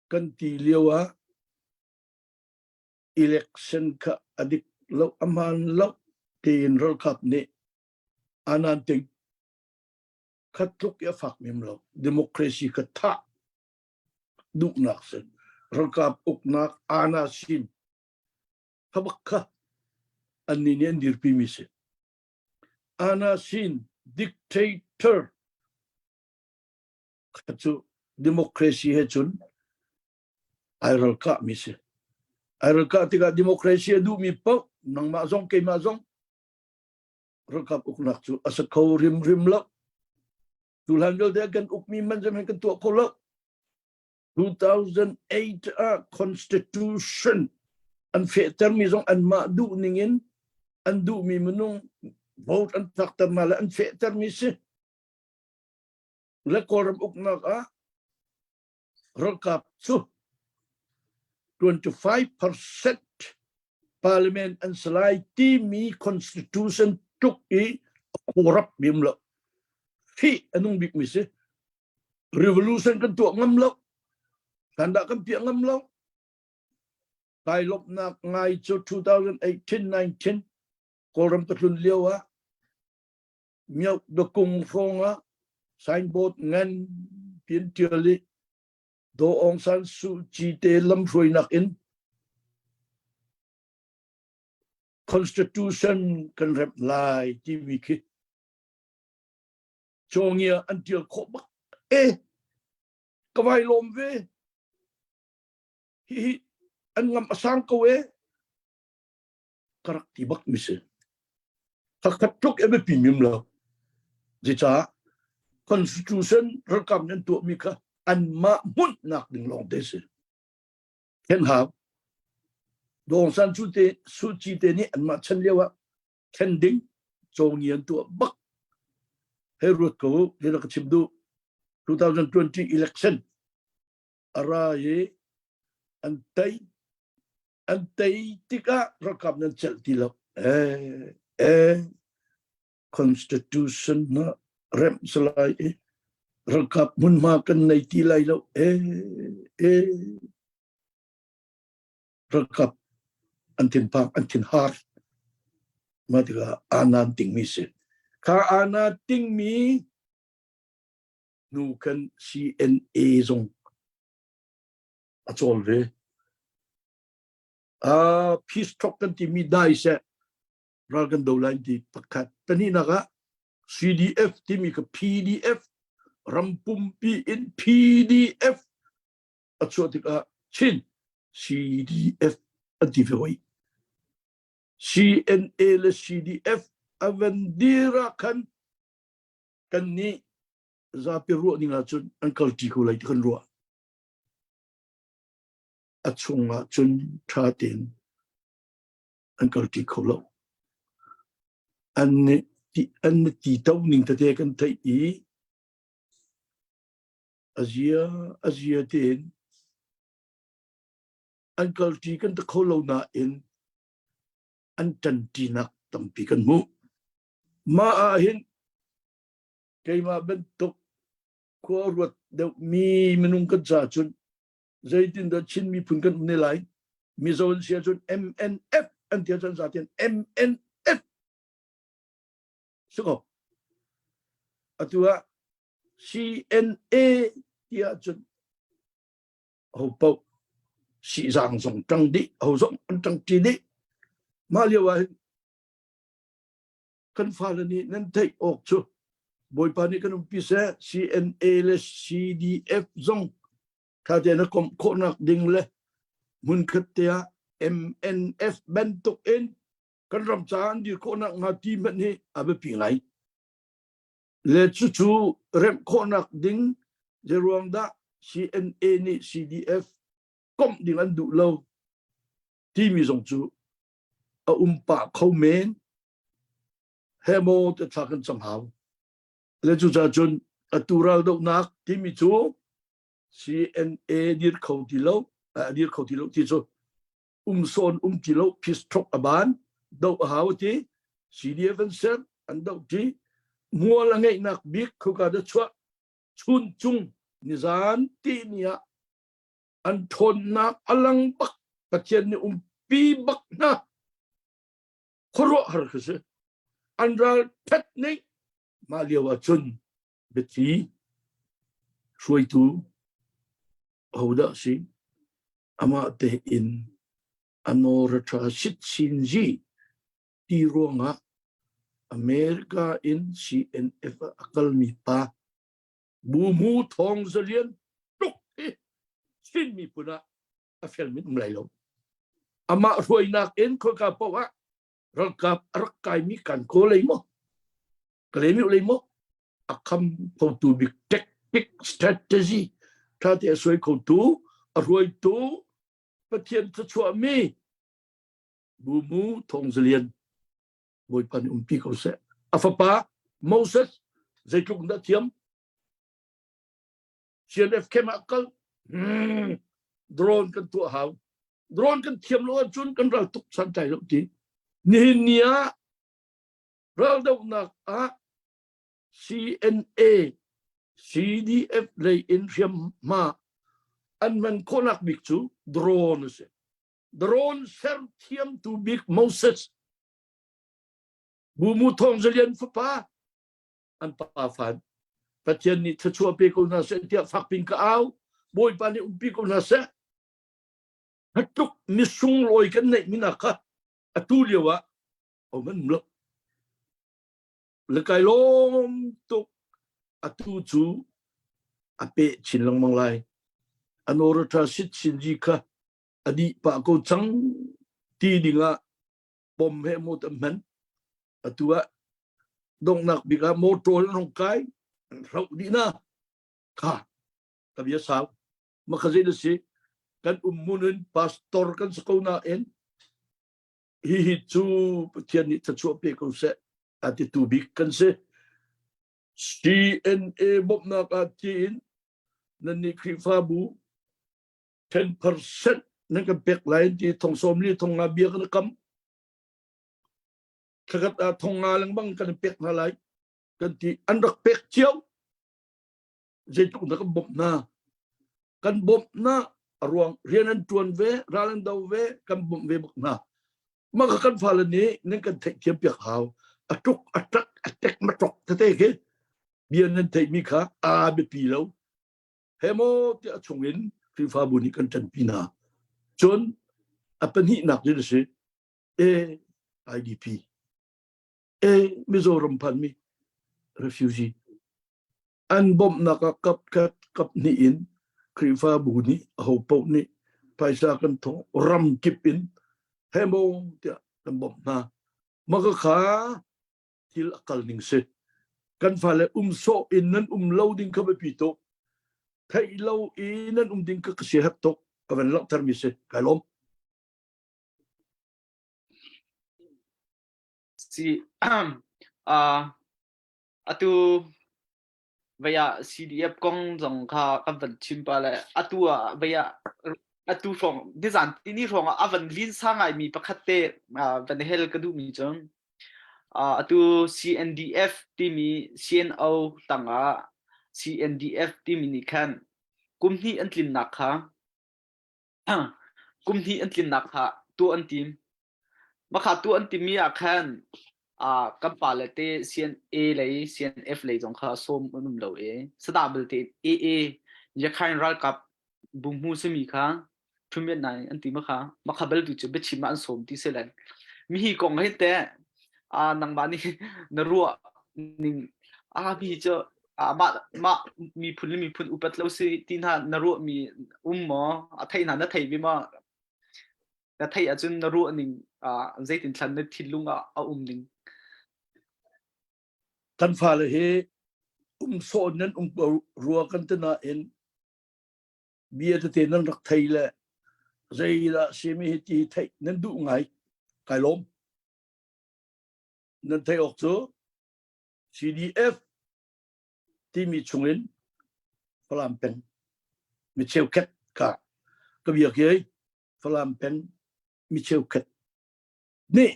kan ti lio ah election kha a dik lo, a hmaan lo tiin ralkap nih anan ting khat tluk i a fak mem lo. Democracy kha thah duhnak si, ralkap uknak ana sin kha bak kha annih nih an dirpi mi si. Ana sin dictator kha cu democracy he cun ai ralkah mi si. Ai ralkah tikah democracy a duhmi paoh, nangmah zong keimah zong, ralkap uknak cu a si kho rimrim lo. Tuhlan vialte kan ukmi man zem kan tuah kho lo. 2008 ah constitution an fehtermi zong anmah duh ning in an duhmi minung vote an thlakter hna le an fehtermi si. Le Kawlram uknak ah ralkap cu. 25% parliament an si lai timi constitution tluk i a corrupt mi um lo. Fih a nung bik mi si. Revolution kan tuah ngam lo. Kan dah kan piah ngam lo. Kai lawmhnak ngai cu 2018-19 Kawlram ka tlun lio ah Myoh Dakung hrawng ah signboard ngan pian tial i Daw Aung San Suu Kyi te lamhruainak in Constitution kan remh lai timi khi Cawngia an tial khawh bak e ka vai lawm ve hihi an ngam a sang ko e ka rak ti bak mi si. Khakhat tluk e biapi mim lo. Zeicah constitution ralkap nan tuah mi kha anmah hmunhnak ding lawng te si. Then hau. Dong San Suu te Suu Kyi te nih anmah chan lio ah thlen ding cawngi an tuah bak. Hei ruat ko hi ka chim duh. 2020 election ara i an tei an tei tikah ralkap nan celh ti lo. Eh, eh, constitution na remh salai i ralkap hmunhma kan nei ti lai lo. Eh, eh, ralkap an thinphang an thinhar. Mah tikah anan tingmi si. Kha ana tingmi hnu khan CNA zong a cawl ve. Peace talk kan timi dai seh ral kan do lai ti pakhat. Pahnihnak ah CDF timi ka PDF ram pumpi in PDF a chuah tikah Chin CDF an ti ve hoi. CNA le CDF a van dir ah khan kan nih zapi ruah ning ahcun an kalṭi ko lai ti kan ruah. A chung ah cun ṭha tein an kalṭi kho lo. An nih ti an nih ti to ning tete kan theih i a zia a zia tein an kalṭi kan ti kho lo nain an ṭanṭinak tampi kan hmuh. Mah ah hin keimah bantuk khua ruat deuhmi minung kan ca cun zeitindah Chin miphun kan um ne lai? Mizo an si ahcun MNF an ti ahcun zaten MNF si ko. Atu ah CNA ti ahcun ho paoh sihzang zong ṭang dih, ho zong an ṭang ṭi dih. Mah lio ah hin kan fale nih nan theih awk cu Bawipa nih kan umpi seh CNA le CDF zong tha tein a komh khawhnak ding le hmunkhat te ah MNF bantuk in kan ram caah an dir khawhnak hnga ti hmanh hi a biapi ngai. Le cucu remh khawhnak ding zeiruang dah CNA nih CDF komh ding an duh lo timi zong cu a um pah kho men he maw te thla kan cam hau le cucaah cun atu ral dohnak timi cu CNA dir kho ti lo dir kho ti lo ti cu um sawn um ti lo peace talk a ban do a hau ti CDF an ser an do ti mual a ngeihnak bik khuka da chuah chun cung nizan ti ni ah an ṭhawnnak a lang bak Pathian nih umpi bak hna khuaruahhar khi si an ral ṭhat nih mah lio ah cun biathli hruaitu hodah si amah tein a nawra sit sin zi ti ruangah America in CNF ah a kalmi pa Bumu Thawng Za Lian tuk hi Chin miphun ah a felmi um lai lo. Amah hruainak in khoika paoh ah ralkap a rak kaimi kan kaw lei maw Kalemi lei maw a kham khotu bik tactic strategy tha te a suai khotu a hruaitu Pathian thluachuahmi Bumu Thawng Za Lian Bawipa nih umpi ko seh. A fapa Moses zeitluk dah thiam? CNF camp ah kal. Drone kan tuah hau. Drone kan thiam lo ahcun kan ral tuk santlai lo ti. Nihin ni ah raldohnak ah CNA, CDF lei in hriamhma an hman khawhnak bik cu drone a si. Drone ser thiamtu bik Moses Bumu Thawng Zalian fapa an pa fan Pathian nih thluachuah pe ko hna seh tiah fakpin ka au Bawipa nih umpi ko hna seh tluk misunglawi kan neih mi nak kha atu lio ah om an lo le kai lawm tuk atu cu a pe chin lengmang lai anorata sit chin ji kha adi pa ko cang ti dingah pom he mu tam hman atu ah donghnak bik ah motor in hong kai an hroh dih na kha ka bia sau makha zei na si kan um mun in pastor kan si ko nain hihi cu Pathian nih thluachuah pe ko seh a titu bik kan si CNA bawmhnak ah tiin nannih Khrihfabu 10% nan kan pek lai ti thong sawm li thong nga bia kan kam thlakhat ah thong nga lengmang kan pek hna lai kan ti an rak pek cio zeitluk na kan bawmh hna kan bawmh hna a ruang rian an tuan ve ral an do ve kan bawmh ve bak hna mah kha kan fale nih nan kan theihthiam piak hau a tuk a tak a tek ma tok tete khi bia nan theihmi kha a biapi lo he maw tiah chungin Khrihfabu nih kan ṭanpi hna cun a pahnihnak cu a si A IDP A Mizoram phanmi refugee An bawmhnak ah kapkhat kaphnih in Khrihfabu nih ahopaoh nih phaisa kan thawh ram kip in he maw tiah kan bawmh hna. Mah kha thil a kal ning si. Kan fale um sawh in nan um lo ding kha biapi tuk. Theih lo i nan um ding kha ka siaherh tuk. Ka van langhter mi si. Kai lawm. Si uh, Atu vei ah CDF kong zong kha kan van chim pah le atu ah vei ah atu hrawng nizan tini hrawng ah a van linsa ngaimi pakhat te van hel ka duhmi cu atu CNDF timi CNO tangah CNDF timi nih khan kum hnih an tlinnak kha kum hnih an tlinnak kha tuah an tim. Makha tu an timi ah khan uh, kan pale te CNA lei CNF lei zong kha sawm an um lo i sada belte AA Yakhain ralkap bungmu simi kha thumian nai an ti makha makha bel tu cu biachim ah an sawm ti se len mi hi kong hi te a nangmah nih na ruah ning a mi cu a mah mah miphun le miphun upat lo si ti hna na ruah mi um maw a thei hna na thei ve ma Na theih ahcun na ruah ning uh, zeitin thlan na thinlung ah a um ning. Kan fale hi um sawh nan um rua kan te nain bia tete nan rak thei le zeidah simi hi ti theih nan duh ngai kai lawm nan theih awk cu CDF timi chungin Falam peng mi cheukhat ka ka biak hi Falam peng mi cheukhat nih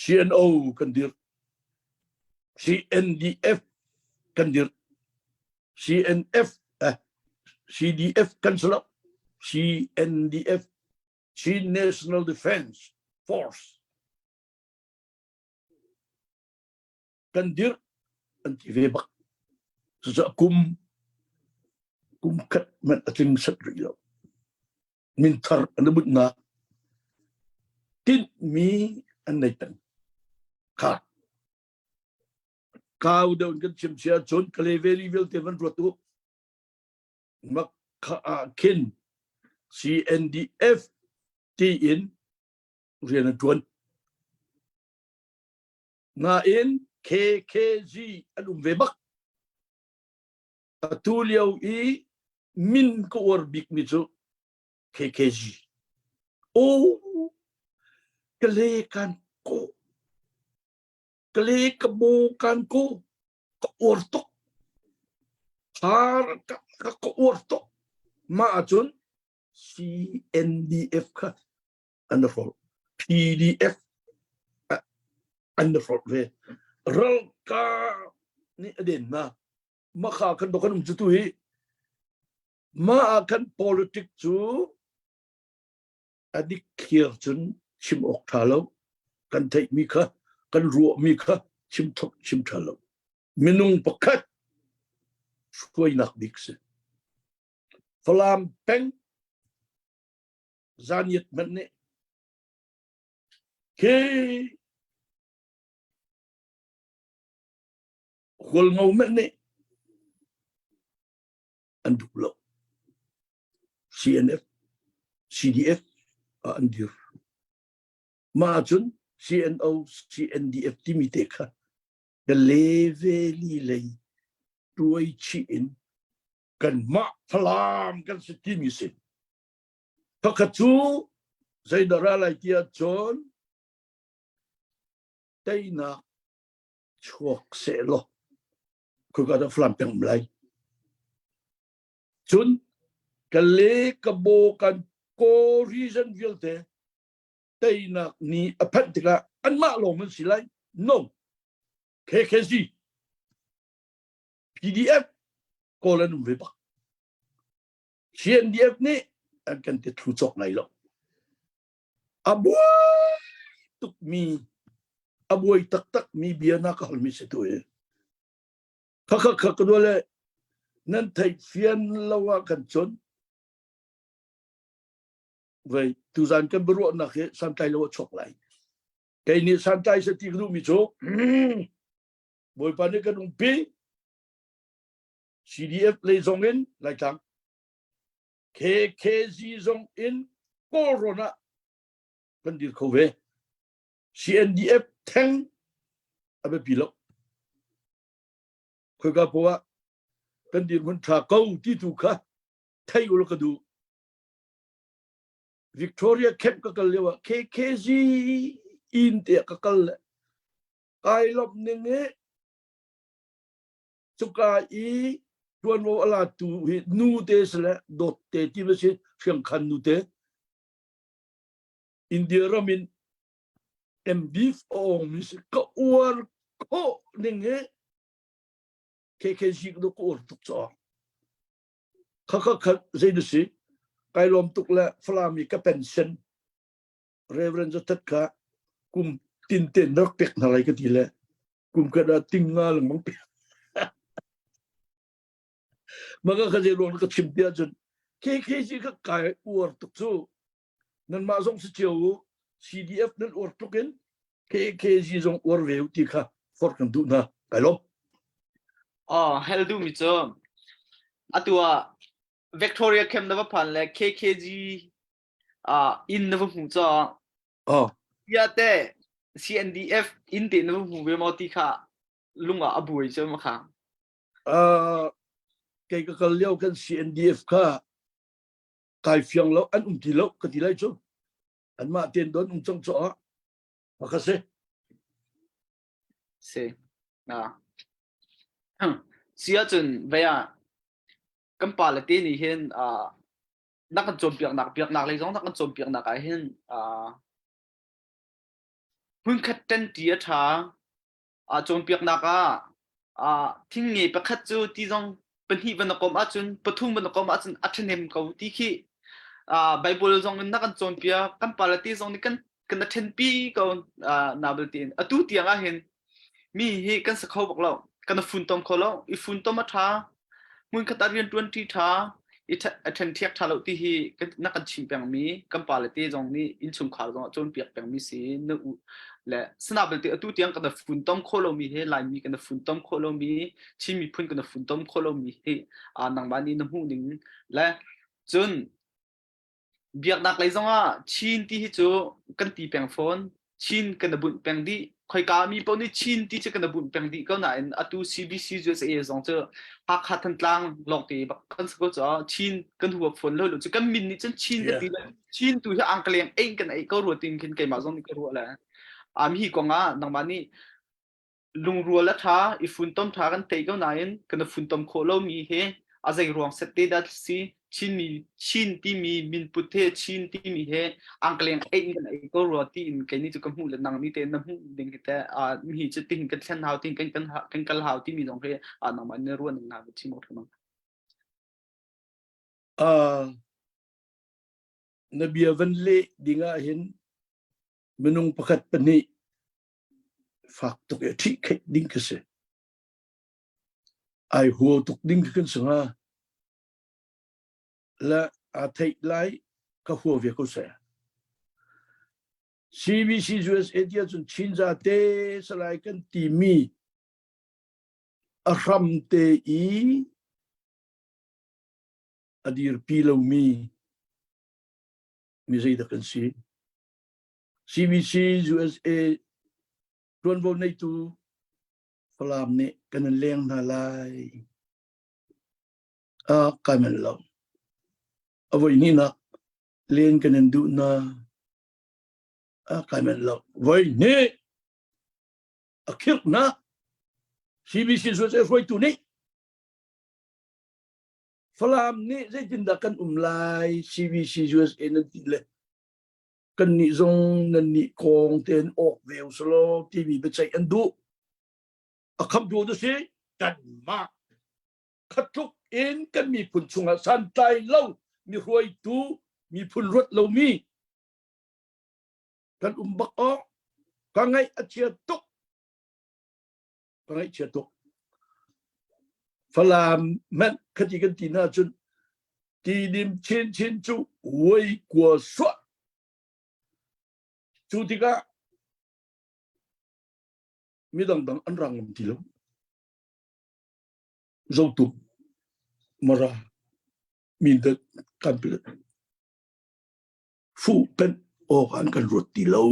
CNO kan dirh CNDF kan dirh CNF eh, CDF kan salo CNDF Chin National Defense Force kan dirh an ti ve bak cucaah kum kum khat hmanh a tling set rih lo min thar an i bunhnak tinhmi an nei peng kha kau deuh in kan chim sia cun Kalay Valley vialte van ruat u makha ah khin CNDF tiin rian a ṭuan Nain KKG an um ve bak. Atu lio i min ka uar bikmi cu KKG. Oh, ka le kan ko. Ka le ka bo kan ko. Ka uar tuk. Thar ka, ka, ka uar tuk. Mah ahcun. CNDF kha an hrawlh. PDF an hrawlh ve. Ralkap nih a den hna. Makha kan kan um cu tu hi. Mah ah khan politic cu a dik thlir cun chim awk ṭha lo. Kan theihmi kha, kan ruahmi kha chim thok chim ṭha lo. Minung pakhat hruainak bik si. Falam peng zaniat hmanh nih khi hualngo hmanh nih an duh lo. CNF, CDF ah an dir. Mah ahcun CNO, CNDF timi te kha ka leveli lei tuai chih in kanmah Falam kan si timi si. Pakhat cu zeidah ra lai ti ahcun teinak chuak sehlaw khika dah Falam peng um lai. Cun ka le ka bo kan ko reason vialte teinak ni a phanh tikah anmah lawng an si lai. No. KKZ PDF kawl an um ve bak. CNDF nih an kan ti thlu cawk lai lo. A buai tukmi, a buai taktakmi bia na ka halmi si tu hi. Khakha kha ka le nan theih fian lo ah kan cun vei tuzan kan biaruahnak hi santlai lo a chuak lai. Kei nih santlai se ti ka duhmi cu Bawipa nih kan umpi CDF lei zong in Laitlang KKZ zong in Kawlrawn ah kan dir kho ve. CNDF theng a biapi lo. Khoika poah kan dirhmun ṭha ko ti tu kha thei u ka duh. Victoria camp ka kal lio ah KKZ inn te ka kal le kai lawmh ning i cuka i ṭuanvo a latu hi nu te si le dawt te ti va si hriangkhan nu te India ram in MB a awngmi si ka uar khawh ning hi KKG ka ka uar tuk caah kha kha kha zei na si kai lawm tuk le Falam i ka pension Reverend Zathat kha kum tin ten rak pek hna lai ka ti le kum khat ah ting nga lengmang pek maka kha zei ruang ka chim ti ahcun KKG ka kai uar tuk cu nanmah zong si cio u CDF nan uar tuk in KKG zong uar ve u ti kha forh kan duh hna kai lawm. Oh, hel duh mi cu atu ah Victoria Camp na va phan le KKG inn na va hmu caw. Oh. Tia te CNDF inn te na va hmu ve maw ti kha lung ah a buai cu ma kha. Uh, kei ka kal lio kan CNDF kha kai fiang lo an um ti lo ka ti lai cu anmah ten don um cang caah ka si si ah si ahcun vei ah kan pa le te nih hin na kan cawnpiaknak biaknak lei zong na kan cawnpiaknak ah hin hmunkhat ṭanṭi a ṭha. Cawnpiaknak ah thingnge pakhat cu ti zong pahnih van na komh ahcun pathum van na komh ahcun a ṭhahnem ko ti khi Bible zong in na kan cawnpiak. Kan pale te zong nih kan kan ṭhenpi ko na bal tiin. Atu tiang ah hin mi hi kan sa kho bak lo. Kan funtom kho lo. I funtom a ṭha. Hmunkhat ah rianṭuanṭi ṭha, i ṭhenṭhiak ṭha lo ti hi na kan chim pengmi kan pale te zong nih innchungkhar zong ah cawnpiak pengmi si na u le sana belte atu tiang kan funtom khawh lomi hi Laimi kan funtom khawh lomi Chin miphun kan funtom khawh lomi hi nangmah nih na hmuh ning le cun Biaknak lei zongah Chin ti hi cu kan ti peng fawn. Chin kan i bunh peng dih. Khoika mi paoh nih Chin ti cu kan i bunh peng dih ko nain atu CBC USA zong cu Hakha Thantlang lawngte bak kan si ko caah Chin kan huap fawn lo lo cu kan min nih cun Chin kan ti le Chin tu hi angkaleng ei kan ei ko rua tin khin keimah zong nih ka ruah le am hi kong ah nangmah nih lungrual a ṭha i funtom ṭha kan tei ko nain kan i funtom khawh lomi hi a zei ruang set te dah si? Chinmi Chin timi minput he Chin timi he angkleng ei in kan ei ko rua tiin kei nih cu ka hmuh le nang nih te na hmuh ding hi te mi hi cu tihin kan thlen hau tihin kan kan kan kal hau timi zong hi nangmah na ruah ning na chim awk thlamang. Uh, na bia van leh ding ah hin minung pakhat pahnih fak tuk e ṭhih kheih ding ka si. Ai huo tuk ding kan si hnga. Le aa theih lai ka hua ve ko seh. CBC USA ti ahcun Chinza te salai kan timi a hram te i a dirpi lomi mi zeidah kan si. CBC USA ṭuanvo neitu Falam nih kan in leng hna lai. A kai manh lo. A voi hnihnak len kan in duh hna. A kai manh lo. Voi hnih a khirh hna. CBC USA hruaitu nih Falam nih zeitindah kan um lai CBC USA nan ti le kan nih zong nan nih kong tein awk ve usalaw timi biaceih an duh. A khamtu na si kanmah khatluk in kan miphun chungah santlai lo mi hruaitu miphun ruat lomi kan um bak awk ka ngaih a chia tuk ka ngaih chia tuk Falam manh khati kan ti hna cun tidim chinchin cu wei kua suah cu tikah mi dangdang an rang ngam ti lo zotuk mara mindat kanpilet fu pen awk an kan ruat ti lo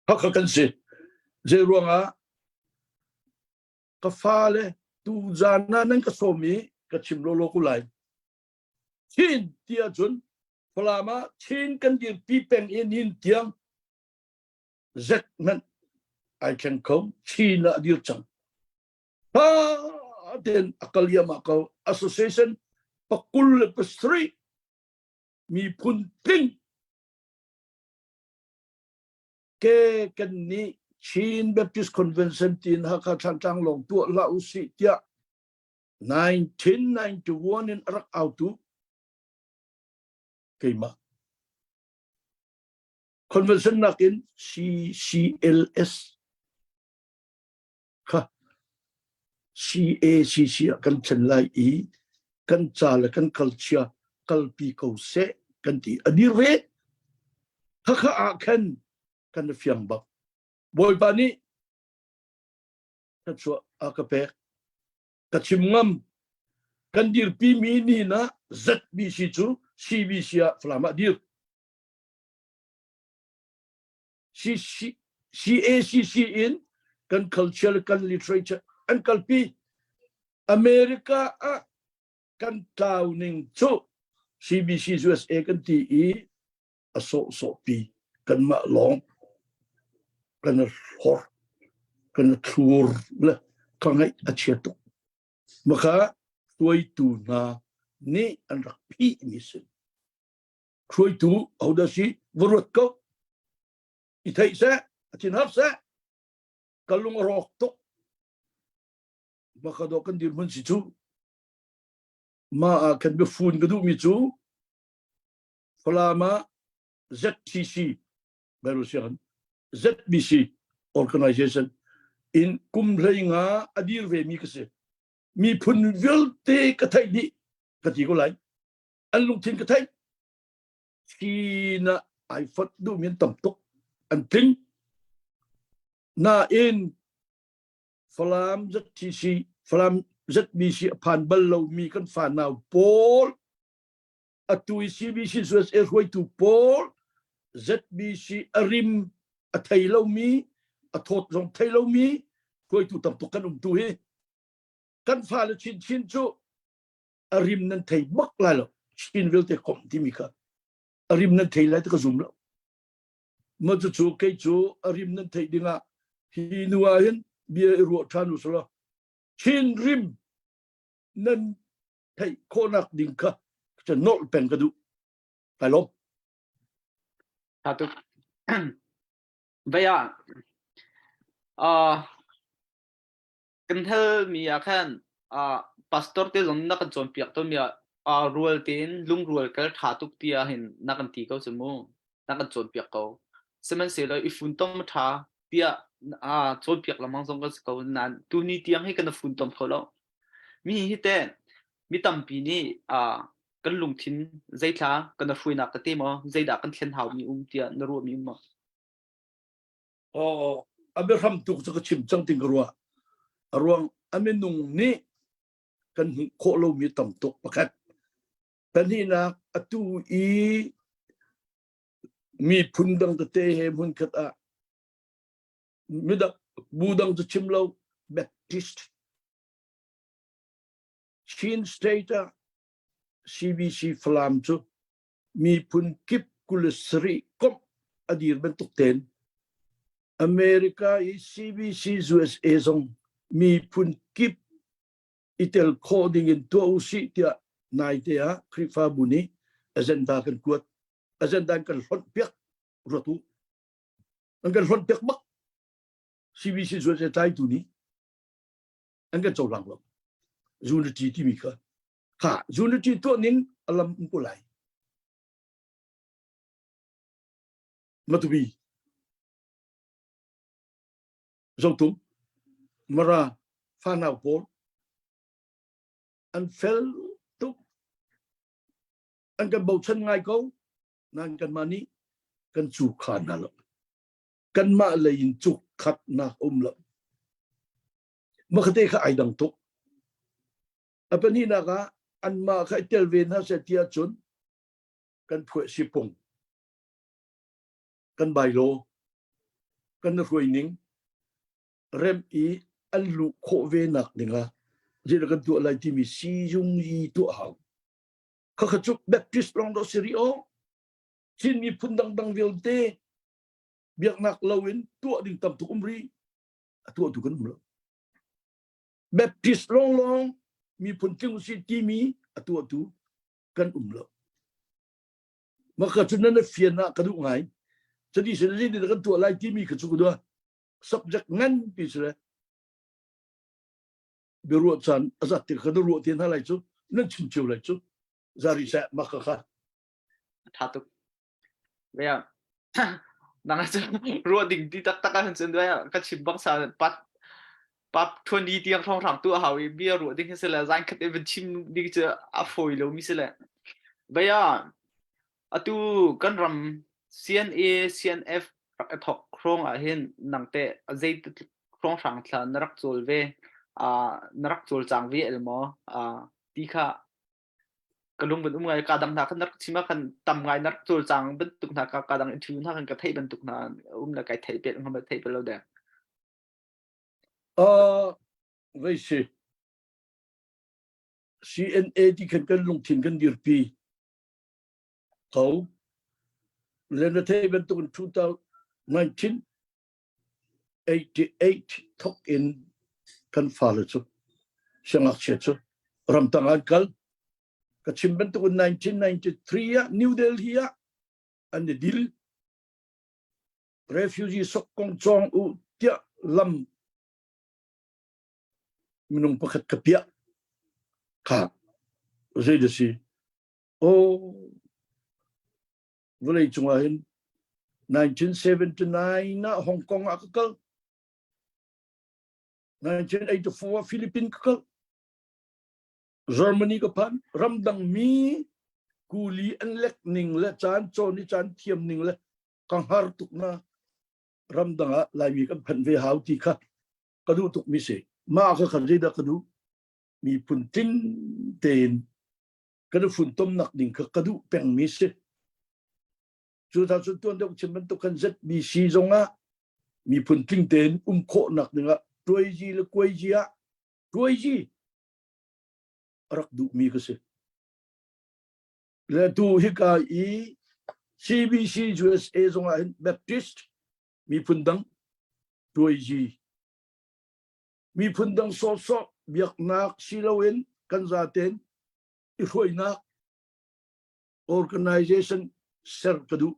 Hakha kan si zei ruangah ka fale tu zan ah nan ka sawm i ka chim lawlaw ko lai Chin ti ahcun Falam ah Chin kan dirpi peng i nin tiang zet hmanh ai thleng kho Chin ah dir cang pa ten a kal iam ko association pakul le pasarih miphun tling ke kan nih Chin Baptist Convention tin Hakha Thlantlang lawng tuah hlah usih tiah 1991 in rak autu keimah Convention nakin CCLS kha CACC ah kan thlen lai i kan ca le kan culture kalpi ko seh kan ti a dir ve khakha ah khan kan fiang bak bawipa nih thluachuah a ka pek ka chim ngam kan dirpi mi ni na ZBC cu CBC ah Falam ah dir CACC in kan culture kan literature an kalpi America ah kan tlau ning cu CBC USA kan ti i a sawh sawh pi kanmah lawng kan hlor kan thlur le ka ngaih a chia tuk maka hruaitu hna nih an rak phih mi si hruaitu ahodah si va ruat ko i theih seh a thin har seh ka lung a rawk tuk maka do kan dirhmun si cu ma ah kan biafun ka duhmi cu Falam ah ZTC Bible sianginn ZBC organization in kum hlei nga a dir ve mi ka si miphun vialte ka theih dih ka ti ko lai an lungthin ka theih Chin ah ai fonh duhmi an tam tuk an tling nain Falam ZTC Falam ZBC a phan bal lomi kan fanau pawl atu i CBC USA hruaitu pawl ZBC a rim a thei lomi a thawt zong thei lomi hruaitu tam tuk kan um tu hi kan fale chinchin cu a rim nan thei bak lai lo Chin vialte komh timi kha a rim nan thei lai ti ka zum lo ma cu kei cu a rim nan theih dingah hi nu ah hin bia i ruah ṭhan u selaw Chin rim nan Theih khawhnak ding kha ca nolh peng ka duh. Kai lawm. Tha tuk. Vei ah uh, kan halmi ah khan uh, pastor te zong na kan cawnpiak tawnmi ah uh, rual tein lungrual kal ṭha tuk ti ah hin na kan ti ko cu mu. Na kan cawnpiak ko. Sihmanhsehlaw i funtom ṭha tiah uh, cawnpiak lengmang zong kan si ko nain tuni tiang hi kan i funtom kho lo. Mi hi teh mi tampi nih uh, kan lungthin zeithla kan hruainak tete maw zeidah kan thlen haumi um tiah na ruahmi um maw? Aw, a biahram tuk cu ka chim cang ting ka ruah. A ruang a minung nih kan hmuh khawh lomi tam tuk pakhat. Pahnihnak atu i miphun dang tete he hmunkhat ah midang bu dang cu chim lo Baptist Chin State ah CBC Falam cu miphun kip 27 komh a dir bantuk tein America i CBC USA zong miphun kip i tel khawh ding in tuah usih tiah naite ah Khrihfabu nih agenda kan kuat. Agenda kan hlonh piak ruat u. An kan hlonh piak bak. CBC USA tlaitu nih an kan cohlang lo. Unity timi kha kha unity tuah ning alam um ko lai. Matupi Zotung Mara fanau pawl an fel tuk an kan bochan ngai ko nain kanmah nih kan cu kha hna lo kanmah lei in cuk khatnak um lo makhate kha ai dang tuk A pahnihnak ah anmah kha i tel ve hna seh ti ahcun kan phuah sipung, kan bylaw, kan hruai ning rem i an luh khawh ve nak dingah zeidah kan tuah lai timi sizung i tuah hau. Khakha cu Baptist lawng dawh si rih aw. Chin miphun dangdang vialte biaknak loin tuah ding tam tuk um rih. A tuahtu kan um lo. Baptist lawnglawng miphun tling usih timi a tuahtu kan um lo. Maka cu nan fian ah ka duh ngai. Cadi sin ni kan tuah lai timi kha cu ka duh. Subject ngan pi si le biaruah caan a zat ti kha na ruah te hna lai cu nan chim cio lai cu zari seh maka kha. Tha tuk. Vea nang cu ruah ding ti taktak ahcun cun ka chim bang sa pat pap 20 tiang hrawnghrang tu a hau i bia ruah ding hi si le zan khat in van chim ding cu a fawi lomi si le vea atu kan ram CNA CNF rak i thok hrawng ah hin nang te zei hrawnghrang thla na rak cawl ve na rak cawlcang ve el maw ti kha ka lung van um ngai ka dang hna khan rak chim ah khan tam ngai na rak cawlcang bantuk hna ka ka dang interview hna khan ka theih bantuk hna um le kai theih pel ngam theih pel lo dek. Vei si CNA ti khan kan lungthin kan dirpi ko le na theih bantuk in 1988 thok in kan fale cu siangngakchia cu ramtang an kal ka chim bantuk in 1993 ah New Delhi ah an i dil refugee sok kong cawng u tiah lam minung pakhat ka piah kha zei da si o vawlei cungah hin 1979 ah Hong Kong ah ka kal 1984 ah Philippines ka kal Germany ka phan ramdang mi kuli an lek ning le caan cawn i caan thiam ning le ka hngar tuk na ramdang ah Laimi kan phanh ve hau ti kha ka duh tuk mi si mah kha khan zeidah ka duh miphun tling tein kan i funtomnak ding kha ka duh pengmi si. Cu ta cun tuan deuh chim bantuk khan ZBC zong ah miphun tling tein um khawhnak ding ah tuaizi le kuaizi ah tuaizi rak duhmi ka si. Le tu hika i CBC USA zong ah hin Baptist miphun dang tuaizi miphun dang sawhsawh biaknak si loin kan zaten. i hruainak organization ser ka duh.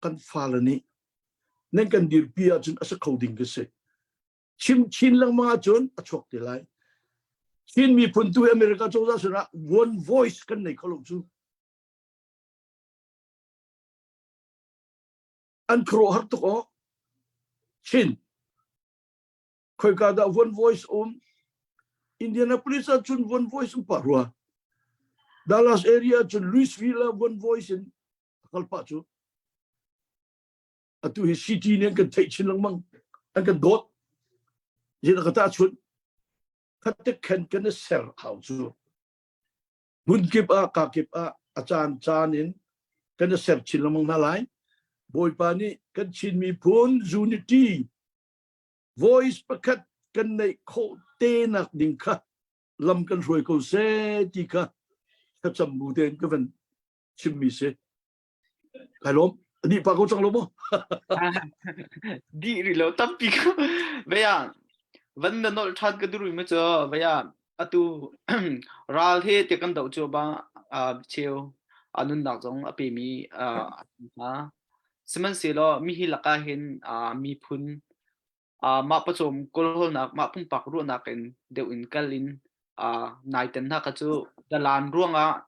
Kan fale nih nan kan dirpi ahcun a si kho ding ka si. Chim chin lengmang ahcun a chuak te lai. Chin miphun tu America cozah sinah one voice kan nei kho lo cu. An khuaruahhar tuk aw. Chin khoika dah one voice um Indianapolis ah cun one voice um pah rua. Dallas area cun Louisville ah one voice in kal pah cu. Atu hi city nih an kan theih chin lengmang. An kan dawt. Zeidah ka tahchunh? Khatte khan kan i ser hau cu. Hmunkip ah kakip ah a caan caan in kan i ser chin lengmang hna lai. Bawipa nih kan Chin miphun unity voice pakhat kan neih khawh te nak ding kha lam kan hruai ko seh ti kha thlacam bu tein ka van chimmi si. Kai lawm. Dih pa ko cang lo maw? Dih rih lo tampi ko. Vaya van na nolh ṭhan ka duru mi cu vaya atu ral he te kan doh cu ba cheu a nunnak zong a pemi hna. Sihmanhsehlaw mi hi lakah hin miphun mah pawcawm kawlhawlnak mah pumpak ruahnak in deuh in kal in naiten hna kha cu dalan ruangah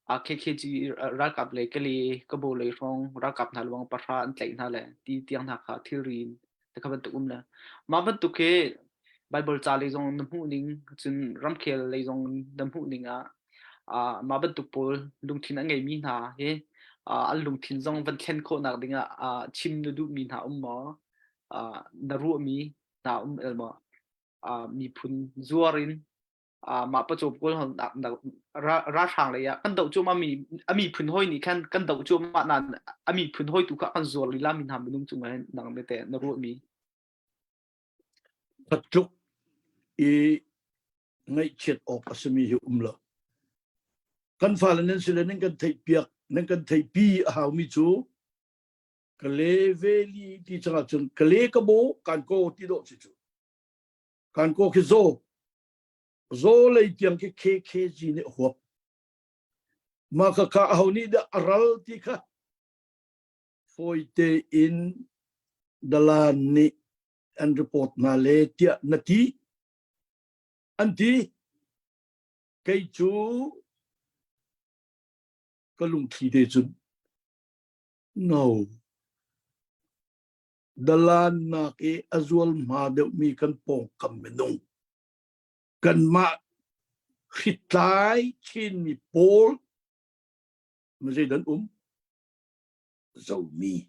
KKG ralkap lei Kali Kabo lei hrawng ralkap hna luang pahra an tlaih hna le ti tiang hna kha thilri in te kha bantuk um le mah bantuk hi Bible ca lei zong na hmuh ning cun ramkhel lei zong na hmuh ning ah mah bantuk pawl lungthin a ngeimi hna hi an lungthin zong van thlen khawhnak ding ah chim na duhmi hna um maw? Na ruahmi hna um el maw? Miphun zuar in mah pawcawm kawl ralhrang lei ah kan doh cuahmah mi a miphun hawi nih khan kan doh cuahmah nain a miphun hawi tu kha kan zuar lila mi hna minung cung ah hin nang ne teh na ruahmi Tluk i ngaihchiat awk a simi hi um lo. Kan fale nan si le nan kan theihpiak, nan kan theihpi a haumi cu Kale veli ti changah cun kale ka bo kan ko ti dawh si cu. Kan ko khi zo. Zo lei tiang khi KKG nih a huap. Mah ka kha aho nih dah a ral ti kha fawite in dalan nih an report hna le tiah na ti. An ti. Kei cu ka lungthli te cun no. Dalan nak i a zualhma deuhmi kan pawngkam minung kanmah hritlai Chinmi pawl zeidan um Zomi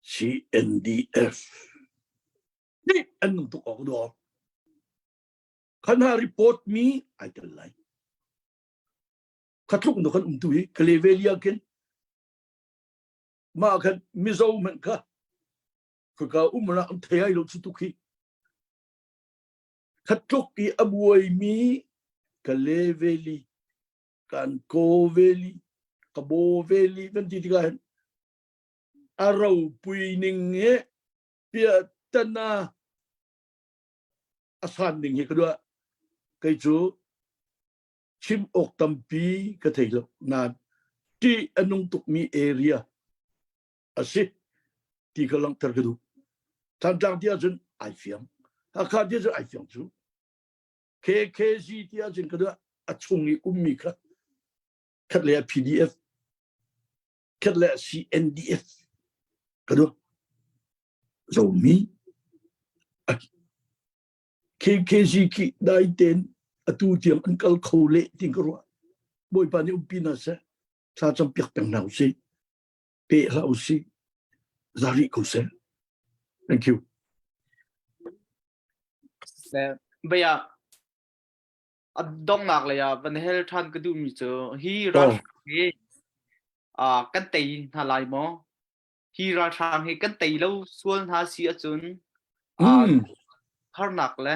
CNDF nih an nung tuk awk dawr khan ha report mi ai tel lai khatluk no kan um tu hi kalevelia khin mah khan Mizo hmanh kha khaka umnak an thei ai lo chu tuk hi khatluk i a buai mi kaleveli kan ko veli ka bo veli kan ti tikah hin a ropui ning he piahtana a san ning hi ka duah kei cu chim awk tampi ka thei lo nain ṭih a nung tukmi area a si ti ka langhter ka duh Thantlang ti ahcun ai fiang Hakha ti ahcun ai fiang cu KKG ti ahcun ka duah a chung i ummi kha khat le PDF khat le CNDF ka duah zomi KKG khi dai ten atu tiang an kal kho le tin ka ruah Bawipa nih umpi hna seh thla cam piak peng hna usih pe hlah usih zari ko seh thank you Baya a donghnak lei ah van hel ṭhan ka duhmi cu hi ralhrang hi kan tei hna lai maw? Hi ralhrang hi kan tei lo sual hna si ahcun harnak le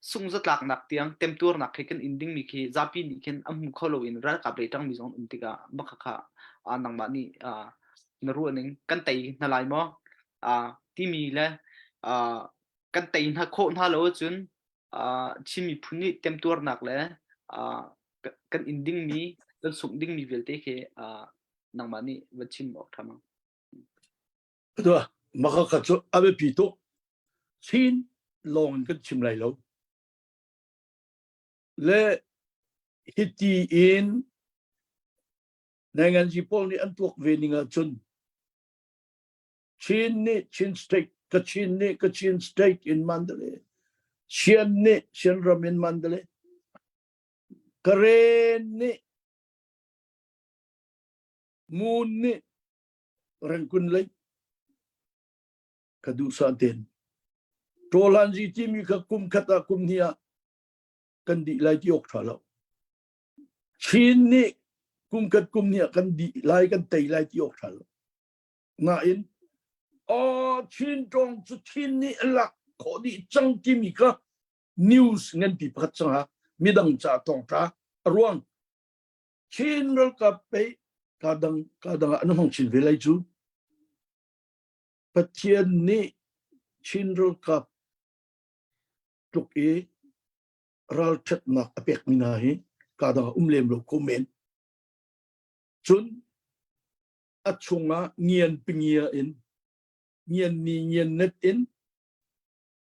sungzatlaknak tiang temtuarnak khi kan in dingmi khi zapi nih khin a hmu kho loin ralkap lei ṭangmi zong an um tikah mah kha nangmah nih na ruah ning kan tei hna lai maw? timi le. Kan tei hna khawh hna lo ahcun Chin miphun nih temtuarnak le kan in dingmi, kan sungh dingmi vialte khi nangmah nih va chim awk ṭha ma? Tua, maka kha cu a biapi tuk. Chin lawng in kan chim lai lo. Le hiti in Nanganzi pawl nih an tuak ve ning ahcun Chin nih Chin state, Kachin nih Kachin state in Mandalay, Sian nih Sian ram in Mandalay, Karen nih Moon nih Rangkun lei ka duh sa ten. Tawhlanzi timi kha kum khat ah kum hnih ah kan dih lai ti awk tha lo. Chin nih kum khat kum hnih ah kan dih lai kan tei lai ti awk tha lo. Nain aw Chin tawng cu Chin nih an lak khawh dih cang timi kha news nganpi pakhat cang ha midang ca tawngta a ruang Chin ralkap pei ka dang ka dang ah an hmang chin ve lai cu Pathian nih Chin ralkap tluk i ralṭhatnak a pekmi hna hi ka dang ah um lem lo ko men cun a chungah ngian pingia in ngian ni ngian net in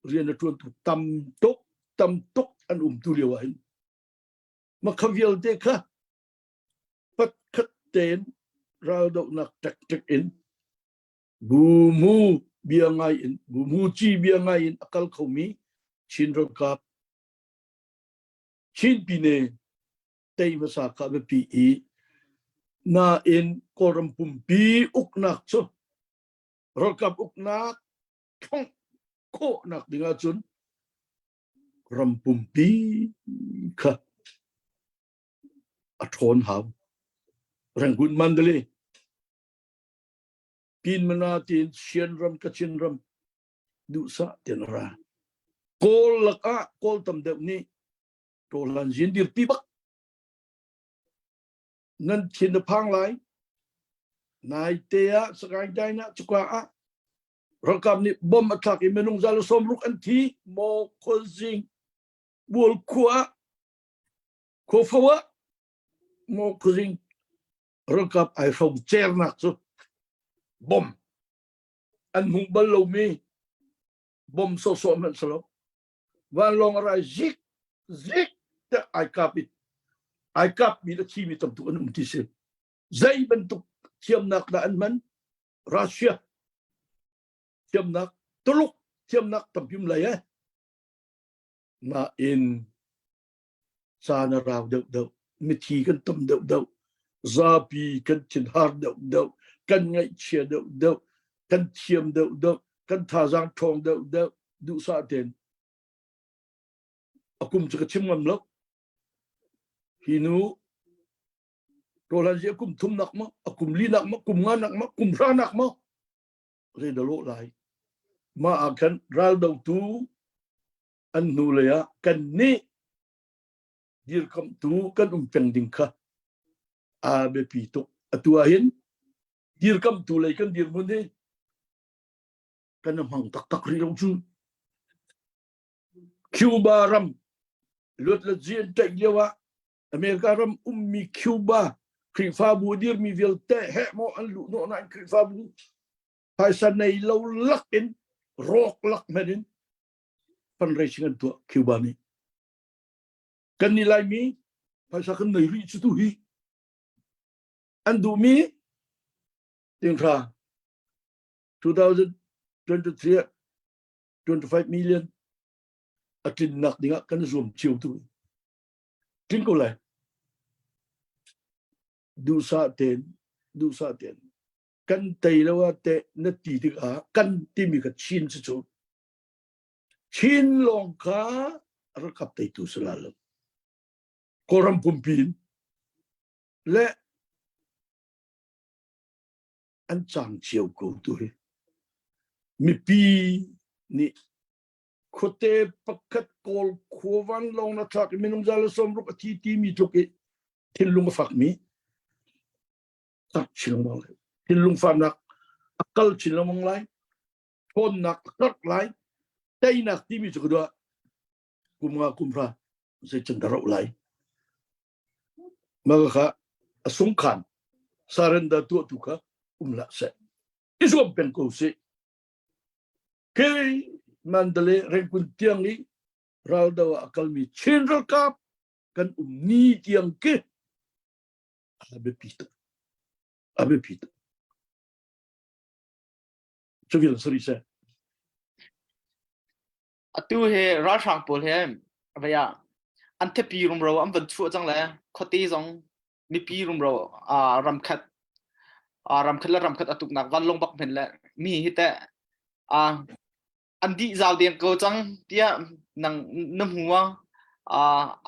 rian a ṭuantu tam tuk tam tuk an um tu lio ah hin makha vialte kha patkhat tein raldohnak tactic in bu mu bia ngai in bu mu ci bia ngai in a kal khomi Chin ralkap Chin pine tei hmasa kha biapi i nain Kawlram pumpi uknak cu ralkap uknak thongh khawhnak ding ahcun ram pumpi kha a ṭhawn hau. Rangoon Mandalay Pinmana tiin Sian ram Kachin ram duhsah tian a ra. Kawl lakah Kawl tam deuh nih Tawhlan zin dirpi bak. Nan thin na phang lai. Naite ah Sagaing Dain ah cuka ah ralkap nih bom a thlak i minung zal 60 an thi maw khuazing bual khua ah khuafo ah maw khuazing ralkap ai hro cernak cu bom an hmuh bal lomi bom sawhsawh hmanh si lo vanlawng a rai zik zik tiah ai kap i ai kap mi le thimi tam tuk an um ti si zei bantuk thiamnak dah an hman Russia thiamnak Tuluk thiamnak tampi um lai eh nain caan a rau deuh deuh mithi kan tam deuh deuh zapi kan thinhar deuh deuh kan ngaihchia deuh deuh kan thiam deuh deuh kan thazaang ṭhawng deuh deuh duhsah tein a kum cu ka chim ngam lo hi nu Tawhlan a kum thum nak ma a kum li nak ma kum nga nak ma kum hra nak ma zei dah lawh lai ma ah khan ral dotu an hnu lei ah kan nih dirkamhtu kan um peng ding kha a biapi tuk atu ah hin dirkamhtu lei kan dirhmun hi kan hmang taktak rih lo cu Cuba ram luat le zian ṭaih lio ah America ram ummi Cuba Khrihfabu dirmi vialte heh maw an luh hnawh nain Khrihfabu phaisa nei lo lak in rawk lak men in fundraising an tuah Cuba nih kan nih Laimi phaisa kan nei rih cu tu hi an duhmi tinghra 2023 25 million a tlinnak dingah kan zuam cio tu tling ko lai duhsah tein duhsah tein kan tei lo ah teh na ti tikah kan timi ka chin cu cu Chin lawng kha ralkap teitu si la lo Kawlram pumpi in le an cang cio ko tu hi mipi nih khuate pakhat kawl khuavan lawng na thlak i minung za le 60 a thi timi tluk i thinlung a fakmi tak chin lengmang lai thinlung fahnak a kal chin lengmang lai ṭhawnnak a karh lai. Teinak timi cu ka duah kum nga kum hra zei can dah rauh lai. Mah kha a sungkhan surrender tuahtu kha um hlah seh. I zuam peng ko sih. Kei Mandalay Rangoon tiang i raldo ah a kalmi Chin ralkap kan um ni tiang ki a biapi tuk. A biapi tuk. Cuvil sari seh. Atu he ralhrang pawl he vaya an thepi rumro an van chuah cang le khuate zong mipi rumro ramkhat ramkhat le ramkhat atuknak vanlawng bak men le mi hi teh an dih zau deng ko cang tiah nang na hmu a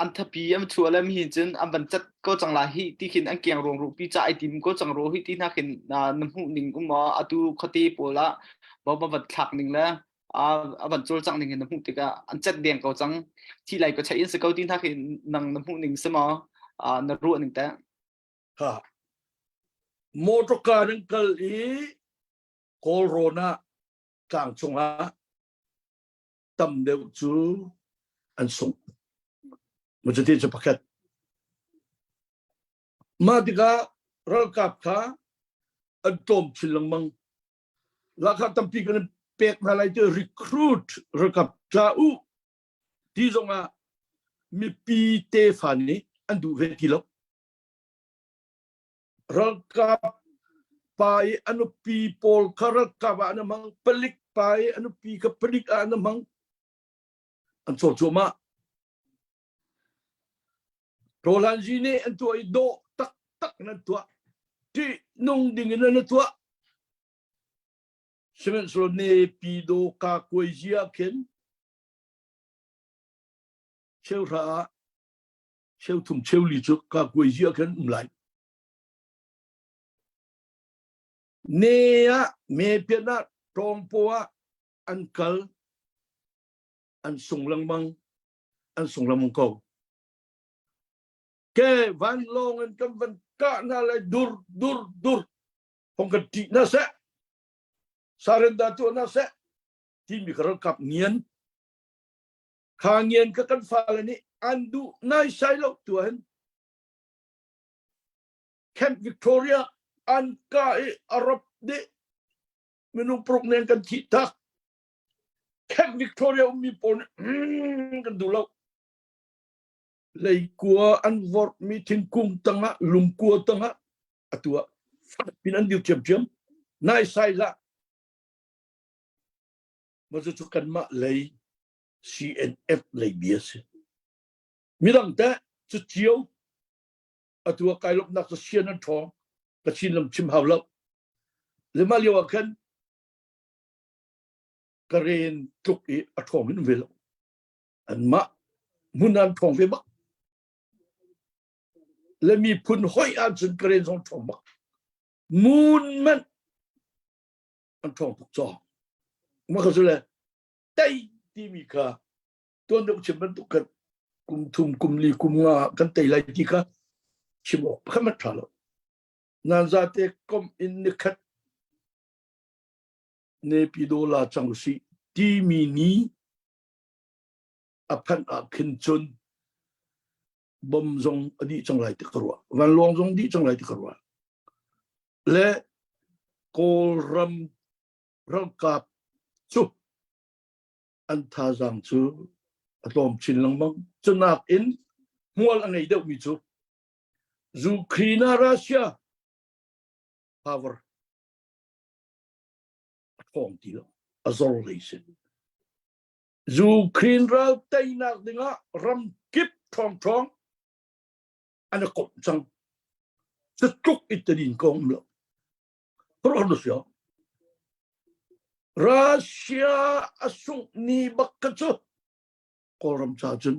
an thapi an chuah le mi hin cun an van cat ko cang la hi ti khin an kiang ruang rupi cha ai tim ko cang ro hi ti hna khin na hmuh ning um atu khuate pawl ah bo ba van thlak ning le a van cawlcangh ning in na hmuh tikah an cet deng ko cang thi lai ko chai in si ko ti hna khi nang na hmuh ning si maw na ruah ning teh ha motor car in kal i Kawlrawn ah tlang cungah tam deuh cu an sung Macuti cu pakhat mah tikah ralkap kha an tlawm chin lengmang Lahkhah tampi kan pek hna lai ti recruit ralkap tla u ti zongah mipi tefa nih an duh ve ti lo. Ralkap pa i a nupi pawl kha ralkap ah an hmang, palik pa i a nupi kha palik ah an hmang. An cawl cuahmah. Rawlhanzi nih an tuah i dawh taktak in an tuah. Ṭih nung ding in an tuah. Sihmanhsehlaw Nepidaw kakuaizi ah khin cheuhra ah cheuthum cheuli cu kakuaizi ah khin um lai. Ne ah mepian ah tawngpaw ah an kal an sung lengmang an sung lengmang ko. Ke vanlawng in kan van kah hna lai dur dur dur hong kan ṭih hna seh sarenda tuah hna seh timi kha ralkap ngian kha ngian kha kan fale nih an duh naisai lo tu hin Camp Victoria an ka i Arab nih minung paruk nen kan thih tak Camp Victoria ummi pawl nih mm, kan duh lo leikua an vorhmi thingkung tangah lungkua tangah atu ah pin an dir ṭhiamṭhiam naisai hlah ma cu kanmah lei CNF lei bia si midang teh cu cio atu ah kai lawmhnak cu sian an ṭhawng ka chin lam chim hau lo le mah lio ah khan ka ren tluk i a ṭhawng in um ve lo anmah hmun an ṭhawng ve bak le miphun hoi ahcun Karen zong ṭhawng bak mun man an ṭhawng tuk caw mah kha cu le tei timi kha tuan deuh chim bantuk kan kum thum kum li kum nga kan tei lai ti kha chim awk pakhat mat ṭha lo nan zate kom in nikhat Nepido la cang usih timi ni a phanh ah khin cun bom zong a dih cang lai ti ka ruah vanlawng zong dih cang lai ti ka ruah le kawlram ralkap cu an thazaang cu a tlawm chin lengmang cunak in hmual a ngei deuhmi cu Ukraine Russia power a ṭhawng ti lo a zor lei si Ukraine ral teinak dingah ramkip ṭhawngṭhawng an i komh cang. Cu tluk i tanin ko um lo. Russia. Russia a sungh ni bak ka cu Kawlram ca cun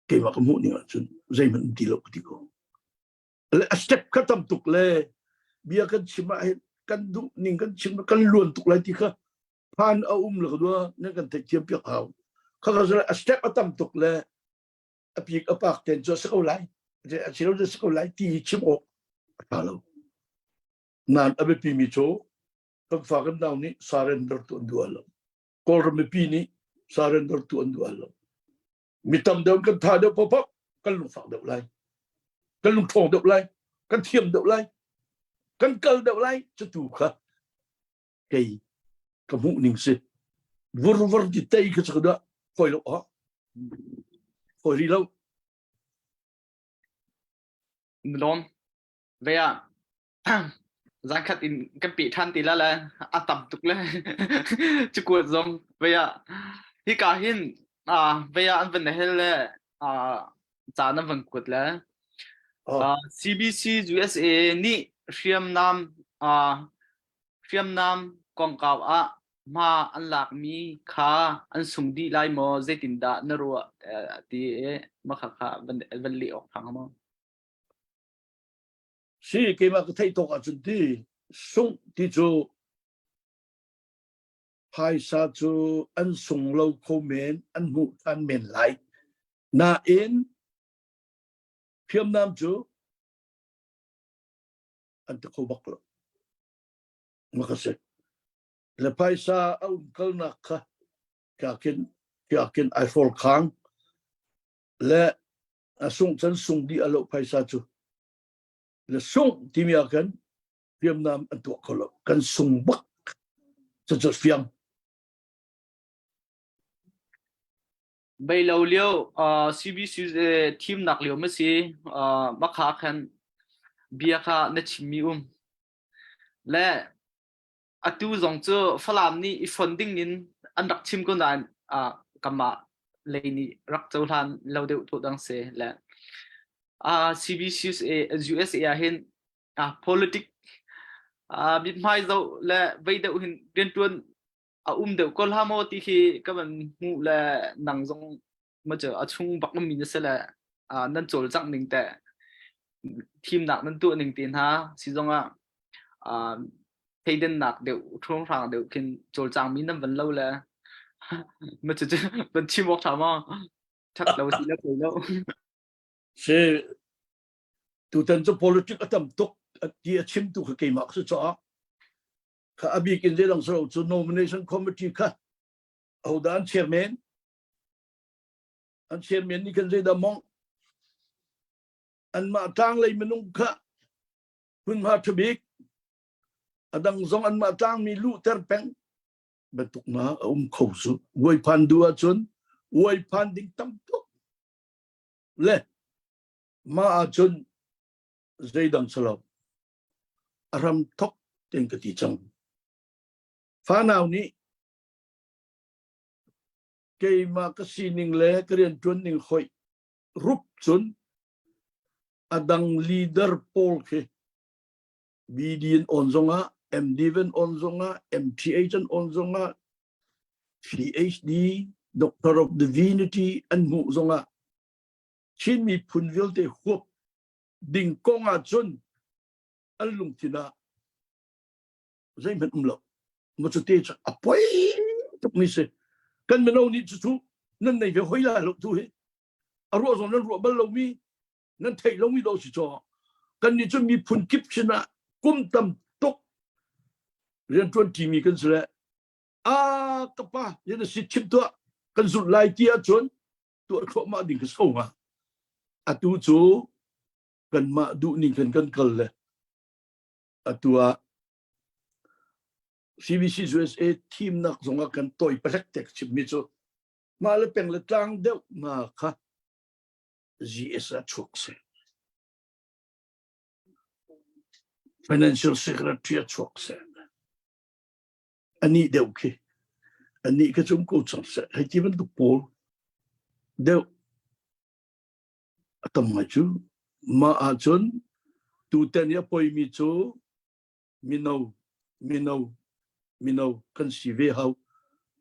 keimah ka hmuh ning ahcun zeihmanh um ti lo ka ti ko. Le a step kha tam tuk le bia kan chim ah hin kan duh ning kan chim kan luan tuk lai ti kha phan a um le ka dua nan kan theihthiam piak hau kha ka a step a tam tuk le a pik a pak ten cu a si ko lai a si lo si ko lai ti chim awk a tha lo nan a biapi mi cu kan fa kan nau nih surrender tu an duh lo. Kawlram mipi nih surrender tu an duh lo. Mi tam deuh kan tha deuh paohpaoh kan lungfak deuh lai. Kan lungṭhawng deuh lai. Kan thiam deuh lai. Kan kal deuh lai. Cutu kha kei ka hmuh ning si. Vurvar ti tei kha cu dah foi lo ah. Foi ri lo. Lawm. Ve ah Zankhat in kan peh ṭhan ti la le a tam tuk le cukuat zong vei ah hika hin vei ah an van hel le ca nan van kuat le CBC USA nih hriamnam hriamnam kongkau ah hma an lakmi kha an sung dih lai maw zeitindah na ruah ti i makha kha van van leh awk ṭha maw? Si keimah ka theih tawk ahcun ti sungh ti cu phaisa cu an sung lo kho men an hmuh ṭhan men lai nain hriamnam cu an ti kho bak lo ma ka si le phaisa a umkalnak kha kiakin kiakin ai hrawl khang le a sungh can sung dih a lo phaisa cu le sungh timi ah khan hriamnam an tuah kho lo kan sung bak cucu fiang Bei lo lio CBC thimnak lio ma si makha khan bia kha na chimmi um le atu zong cu Falam nih i fon ding in an rak chim ko nain kanmah lei nih rak cohlan lo deuh tu dang si le CBC USA ah hin politic mithmai zoh le vei deuh hin riantuan a um deuh ko hlah maw ti khi ka van hmuh le nang zong ma cu a chung bak ummi na si le nan cawlcangh ning teh thimnak nan tuah ning te hna si zongah theidennak deuh ṭhuanghrang deuh khin cawlcangmi nan van lo le ma cu van chim awk ṭha maw ṭhat lo si le poi lo si tutan cu politic a tam tuk ti a chim tu kha keimah si caah kha a bik in zeidang saro cu nomination committee kha ahodah an chairman an chairman nih khan zeidah mong anmah tlanglei minung kha hmunhma ṭhabik a dang zong anmah tlangmi luhter peng bantuk na a um kho cu uaiphan duh ahcun uaiphan ding tam tuk le mah ahcun zeidang salo a ram thok ten ka ti cang fanau nih keimah ka sining le ka rianṭuan ning hoih rup cun a dang leader pawl khi BD in on zongah MD van on zongah MTH an on zongah PhD Doctor of Divinity an hmuh zongah Chin miphun vialte huap ding kong ah cun an lungthin ah zeihmanh um lo ma cu te cu a poi tuk mi si kan mino nih cucu nan nei ve hoi lai lo tu hi a ruah zong nan ruah bal lomi nan theih lomi do si caw kan nih cu miphun kip sinah kum tam tuk rianṭuan ṭimi kan si le a ka pa yan si chim tuah kan zulh lai ti ahcun tuah thluahmah ding ka so nga atu cu kanmah duh ning kan kan kal le atu ah CBC USA thimnak zongah kan toi palek tek chimmi cu mah le peng le tlang deuh hna kha GS ah chuak seh. Financial Secretary a chuak seh. Ani deuh khi. Ani kha cum ko cang seh. Hei ti bantuk pawl deuh a tam ngai cu. Mah ahcun tutan i a poimi cu mino mino mino kan si ve hau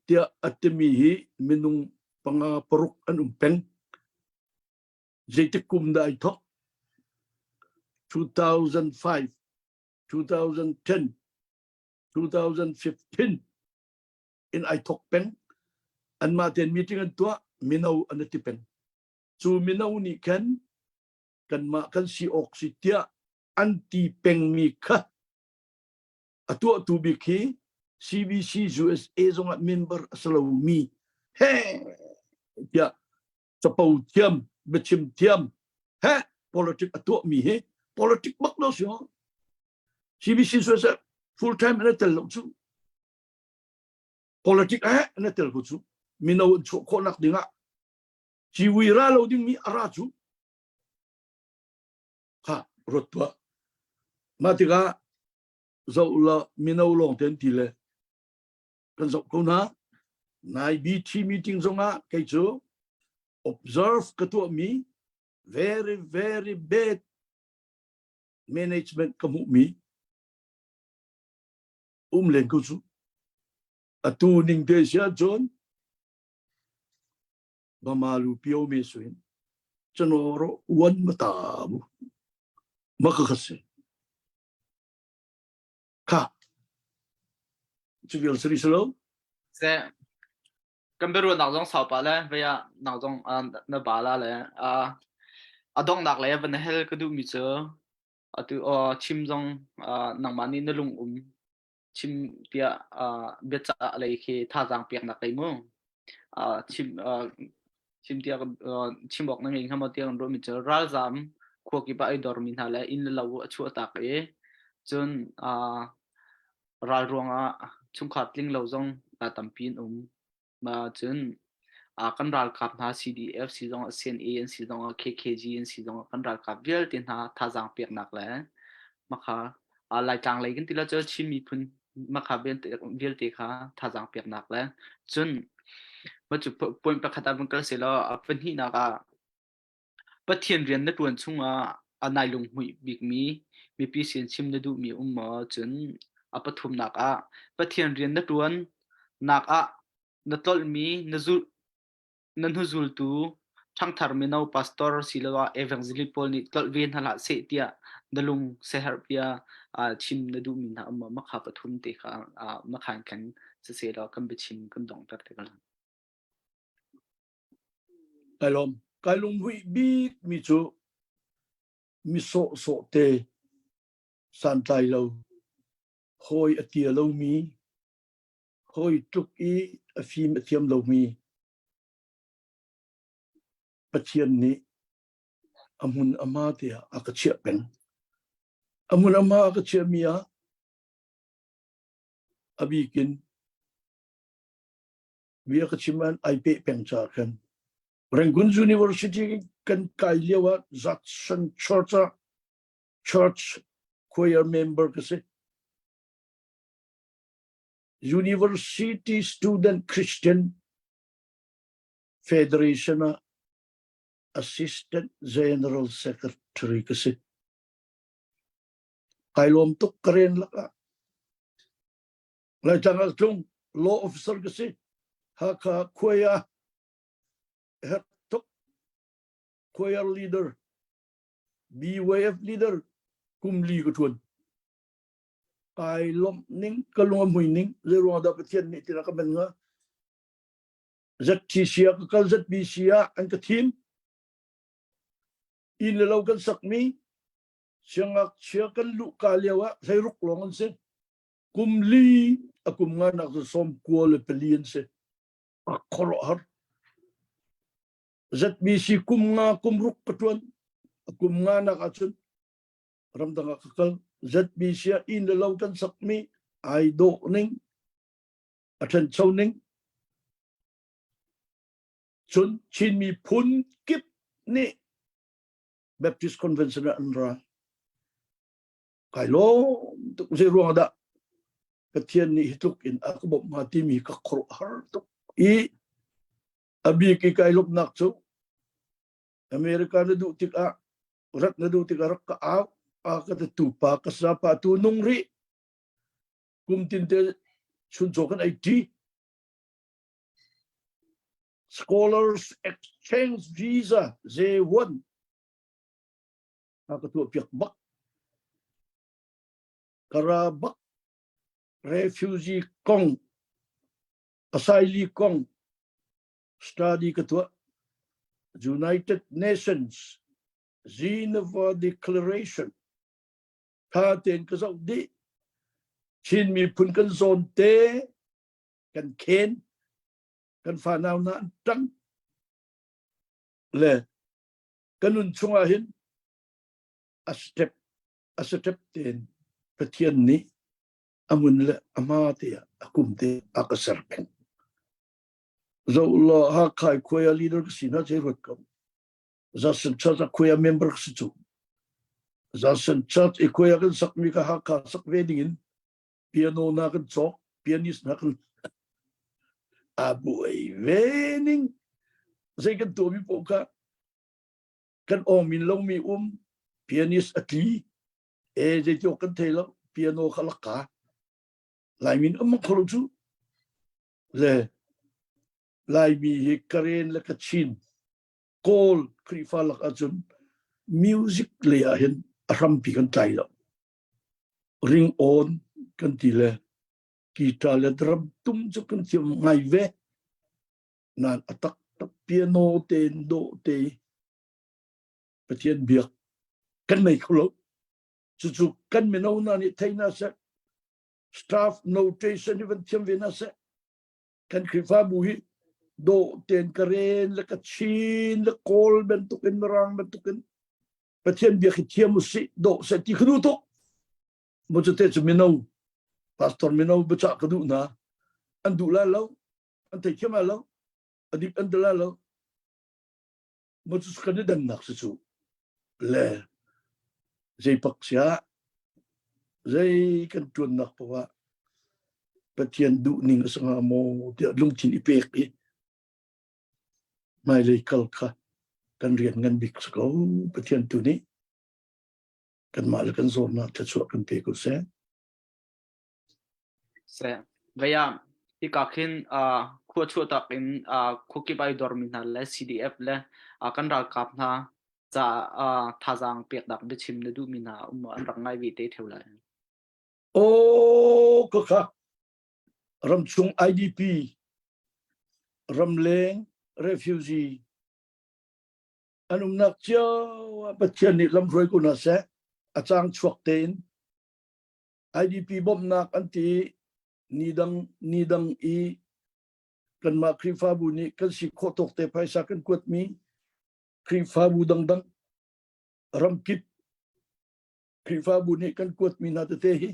tiah a timi hi minung panga paruk an um peng. Zeitik kum dah ai thok? 2005, 2010, 2015 in ai thok peng. Anmah tein meeting an tuah, mino an ti peng. Cu mino nih khan kanmah kan si awk si tiah an ti pengmi kha a tuahtu bik hi. CBC USA zongah member a si lomi he tiah capo thiam biachim thiam he politic a tuahmi hi politic bak lo si CBC USA full time an tel lo cu politic he an tel ko cu mino an chuah khawhnak dingah ciwi ra lo dingmi a ra cu kha ruat tuah mah tikah zoh la mino lawng te an ti le kan zoh ko hna nai BT meeting zongah kei cu observe ka tuahmi very very bad management ka hmuhmi um len ko cu atu ning te si ahcun Bamalu pio me suin chanoro uan mata mu maka khase kha cu vial sari salo se kan biaruah nak zong sau pa le vaya nak zong na ba la le a dong nak le van hel ka duh mi cu atu chim zong nangmah nih na lung um chim tiah biacah lei khi thazaang peknak lei mu chim chim tiah chim awk na ngei hnga maw tiah kan ruahmi cu ralzaam khua kip ah ai dormi hna le inn le lo a chuah tak i cun ral ruangah chungkhar tling lo zong tampi an um. Cun kan ralkap hna CDF si zongah CNA an si zongah KKG an si zongah kan ralkap vialte hna thazaang peknak le makha Laitlang lei kan ti lo cu Chin miphun makha vialte kha thazaang peknak le cun cu point pakhat ah vun kal selaw a pahnihnak ah Pathian rian na ṭuan chungah a nai lunghmuih bikmi mipi sin chim na duhmi um maw? Cun a pathumnak ah Pathian rian na ṭuan nak ah na tlolhmi na zulh na hnuzultu ṭhangthar mino pastor siloah evangelist pawl nih tlolh ve hna hlah seh tiah na lung siaherh bia chim na duhmi hna um maw? Makha pathum te kha makha in khan siseh law kan biachim kan donghter te ko lai. Kai lawm. Kai lunghmuih bik mi cu mi sawhsawh te santlai lo, hawi a tia lomi, hawi tluk i a fim a thiam lomi Pathian nih a hmun a hma tiah a ka chiah peng. A hmun a hma a ka chiahmi ah a bik in bia ka chim an ai peh peng ca khan Rangoon University kan kai lio ah Judson Church ah church choir member ka si. University Student Christian Federation ah Assistant General Secretary ka si. Kai lawm tuk ka ren lakah Laitlang ah tlung law officer ka si. Hakha khuai ah herh tuk choir leader BYF leader kum li ka ṭuan. Kai lawmh ning ka lung a hmui ning zeiruang dah Pathian nih tina ka men nga ZTC ah ka kal ZBC ah an ka thim inn le lo kan sakmi siangngakchia kan luhka lio ah hleiruk lawng an si kum li a kum nga nak cu 94 an si a khuaruahhar ZBC kum nga kum ruk ka ṭuan a kum nga nak ahcun ramdang ah ka kal ZBC ah inn le lo kan sakmi ai dawh ning a ṭhancho ning cun Chin miphun kip nih Baptist Convention ah an ra kai lawm tuk zei ruang dah Pathian nih hi tluk in a ka bawmh hnga timi ka khuaruahhar tuk i a bik i kai lawmhnak cu America na duh tikah rat na duh tikah rak ka au a ka tu pa ka sa pa tu nung rih kum tin te chunchaw kan ei ṭi Scholars Exchange Visa J1 a ka tuah piak bak ka ra bak refugee kong asylee kong study ka tuah United Nations Geneva Declaration tha tein ka zoh dih. Chin miphun kan zawn te kan khen kan fanau na an ṭang le kan nun chungah hin a step a step tein Pathian nih a mun le a hma te ah a kum te a ka ser peng. Zo law Hakha khuai leader ka si na che ruat ko. Zasen Church a khuai member ka si cu. Zasen Church i khuai kan sak mi ka Hakha sak ve ding in piano na kan cawk, pianist na kan a buai ve ning zei kan tuah mi poh kha kan awmin lomi um pianist a tli e zeiti awk kan thei lo piano kha lak ka Laimin um kho cu le Laimi hi Karen le Kachin Kawl Khrihfa lak ahcun music lei ah hin a hrampi kan tlai lo ring on kan ti le guitar le drum tum cu kan thiam ngai ve nan a tak tak piano te do te Pathian biak kan nei kho lo cucu kan mino hna nih thei na seh staff notation hi van thiam ve na seh kan Khrihfabu hi do ten Karen le Kachin le Kawl bantukin Mirang bantukin Pathian biak hi thiam usih do seh ti ka duh tuk mo cu te cu mino pastor mino biacah ka duh hna an duh lai lo an thei thiam lai lo a dik an ti lai lo mo cu kan i dannak si cu le zei pak sia zei kan tuannak poah Pathian duh ning a si hnga maw tiah lungthin i pek i hmailei kal kha kan rian ngan bik si ko Pathian tu nih kanmah le kan zawtnak thluachuah kan pe ko seh. Seh. Vaya hika khin khua chuahtak in khuakip ai dormi hna le CDF le kan ralkap hna ca thazaang peknak biachim na duhmi hna um an rak ngai ve te theu lai. Oh ka kha ramchung IDP ramleng refugee an umnak cio ah Pathian nih lamhruai ko hna seh a cang chuak tein IDP bawmhnak an ti ni dang ni dang i kanmah Khrihfabu nih kan si khawh tawk te phaisa kan kuatmi Khrihfabu dangdang ramkip Khrihfabu nih kan kuatmi hna tete hi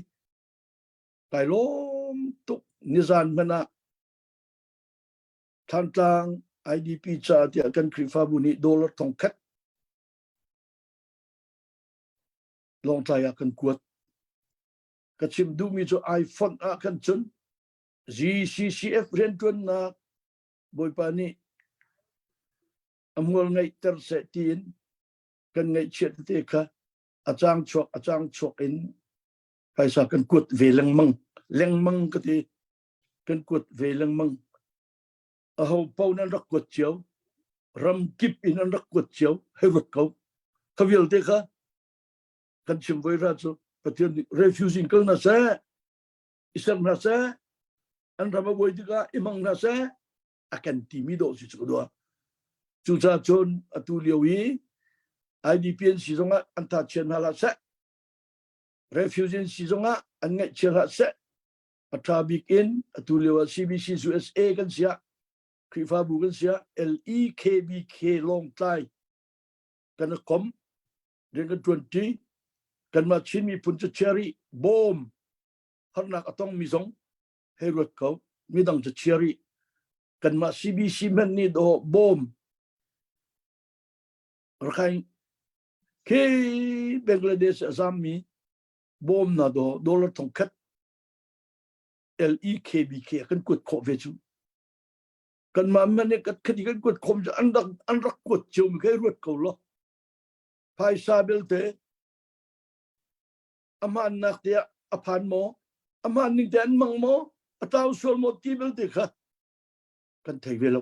kai lawm tuk nizan hmanh ah Thantlang IDP ca tiah kan Khrihfabu nih dollar thongkhat Lawngtlai ah kan kuat. Ka chim duhmi cu iPhone ah khan cun GCCF rianṭuannak Bawipa nih a hmual ngeihter seh tiin kan ngaihchiat tete kha a cang chuak a cang chuak in phaisa kan kuat ve lengmang lengmang ka ti kan kuat ve lengmang aho paoh nan rak kuat cio ram kip in an rak kuat cio hei ruat ko kha vialte kha kan chim voi ra cu Pathian nih refugee in kal na seh i ser hna seh an ram a buai tikah i hmang hna seh a kan timi dawh si cu dua cucaah cun atu lio i IDP an si zongah an tha chia hna hlah seh refugee an si zongah an ngaihchia hlah seh a ṭha bik in atu lio ah CBC USA kan siah Khrihfabu kan siah LEKBK Lawngtlai kan i kom rian kan ṭuanṭi kanmah Chin miphun cu chia rih bawm harnak a tongmi zong hei ruat ko midang cu chia rih kanmah CBC hmanh nih dawh bawm Rakhine khi Bangladesh a zammi bawm na do dollar thong khat LEKBK kan kuat khawh ve cu kanmah man nih kan khati kan kuat khawm cu an rak an rak kuat cio mi kai ruat ko lo phaisa belte a hmannak te ah a phan maw a hman ning te an mang maw a tlau sual maw ti belte kha kan thei ve lo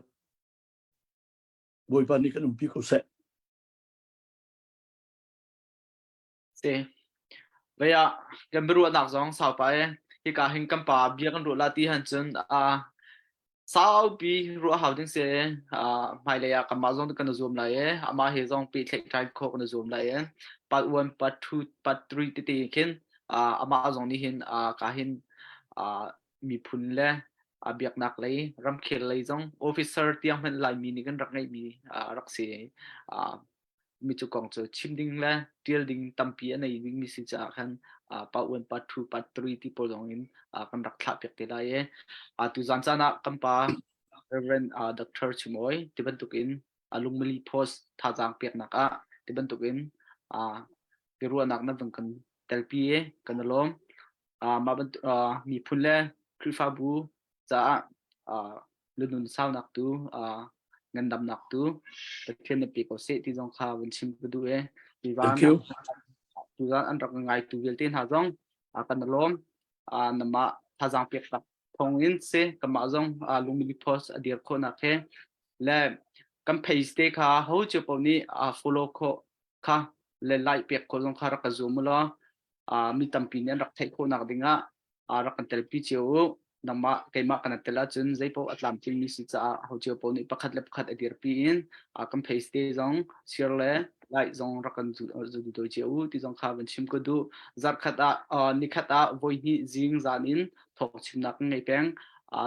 Bawipa nih kan umpi ko seh Si. Vei ah kan biaruahnak zong saupa e hika hin kan pa bia kan ruah la ti han cun a saupi ruah hau ding si hmailei ah kanmah zong kan i zuam lai e amah he zong pehtlaih ṭhan khawh kan i zuam lai e part 1 part 2 part 3 tete khin amah zong nih hin ka hin Miphun le biaknak lei ramkhel lei zong officer tiang hmanh Laimi nih kan rak ngeihmi rak si. Mi cu kong cu chim ding le ṭial ding tampi a nei dingmi si caah khan part 1, part 2, part 3 ti pawl zong in kan rak thlah piak te lai i tuzan caan ah kan pa Reverend Dr. Chimawi ti bantukin lungmili post thazaang peknak ah ti bantukin biaruahnak na vun kan telpi i kan i lawm. Mah bantuk miphun le Khrihfabu caah lunun saunak tu ngandamnak tu Pathian na pe ko seh ti zong kha vun chim ka duh i Thank you. tuzan an rak ngaitu vialte hna zong kan i lawm. Namah thazaang pek tak thawng in si kanmah zong lungmili post a dir khawhnak he le kan page te kha ho cio paoh nih follow khawh kha le like pek khawh zong kha rak ka zum u law mi tampi nih an rak theih khawhnak dingah rak kan telpi cio u. Nangmah keimah kan tel ahcun zeipaoh a tlamtlingmi si caah ho cio paoh nih pakhat le pakhat a dirpi in kan page te zong share le like zong rak kan zu doi cio u ti zong kha van chim ka duh. Zarhkhat ah nikhat ah voi hnih zing zan in thawk chimnak kan ngei peng.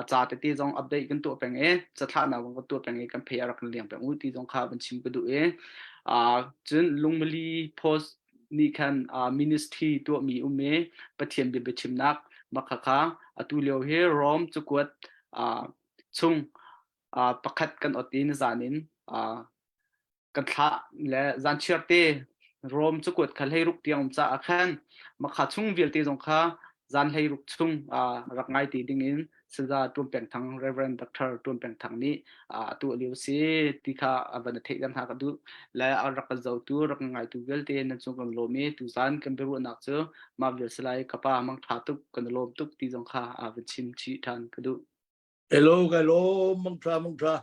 Ca tete zong update kan tuah peng i cathlahnak zong kan tuah peng i kan phe a rak kan leng peng u ti zong kha van chim ka duh i cun lungmali post nih khan ministry tuahmi um i Pathian bia biachimnak makha kha atu lio hi Rome cakuat chung pakhat kan ot i nizan in kan thlah le zanchiar te Rome cakuat kha 16 tiang um caah khan makha chung vialte zong kha zan 16 chung rak ngai te ding in Saza Tuan Peng Thang Reverend Dr. Tuan Peng Thang nih a tuah lio si ti kha a van theih dan hna ka duh le a rak kan zotu rak kan ngaitu vialte nan cung kan lawm i tuzan kan biaruahnak cu mah vial salai ka pa mang tha tuk kan lawm tuk ti zong kha a van chim chih than ka duh. Hello, ka lawm, mang tha, mang tha.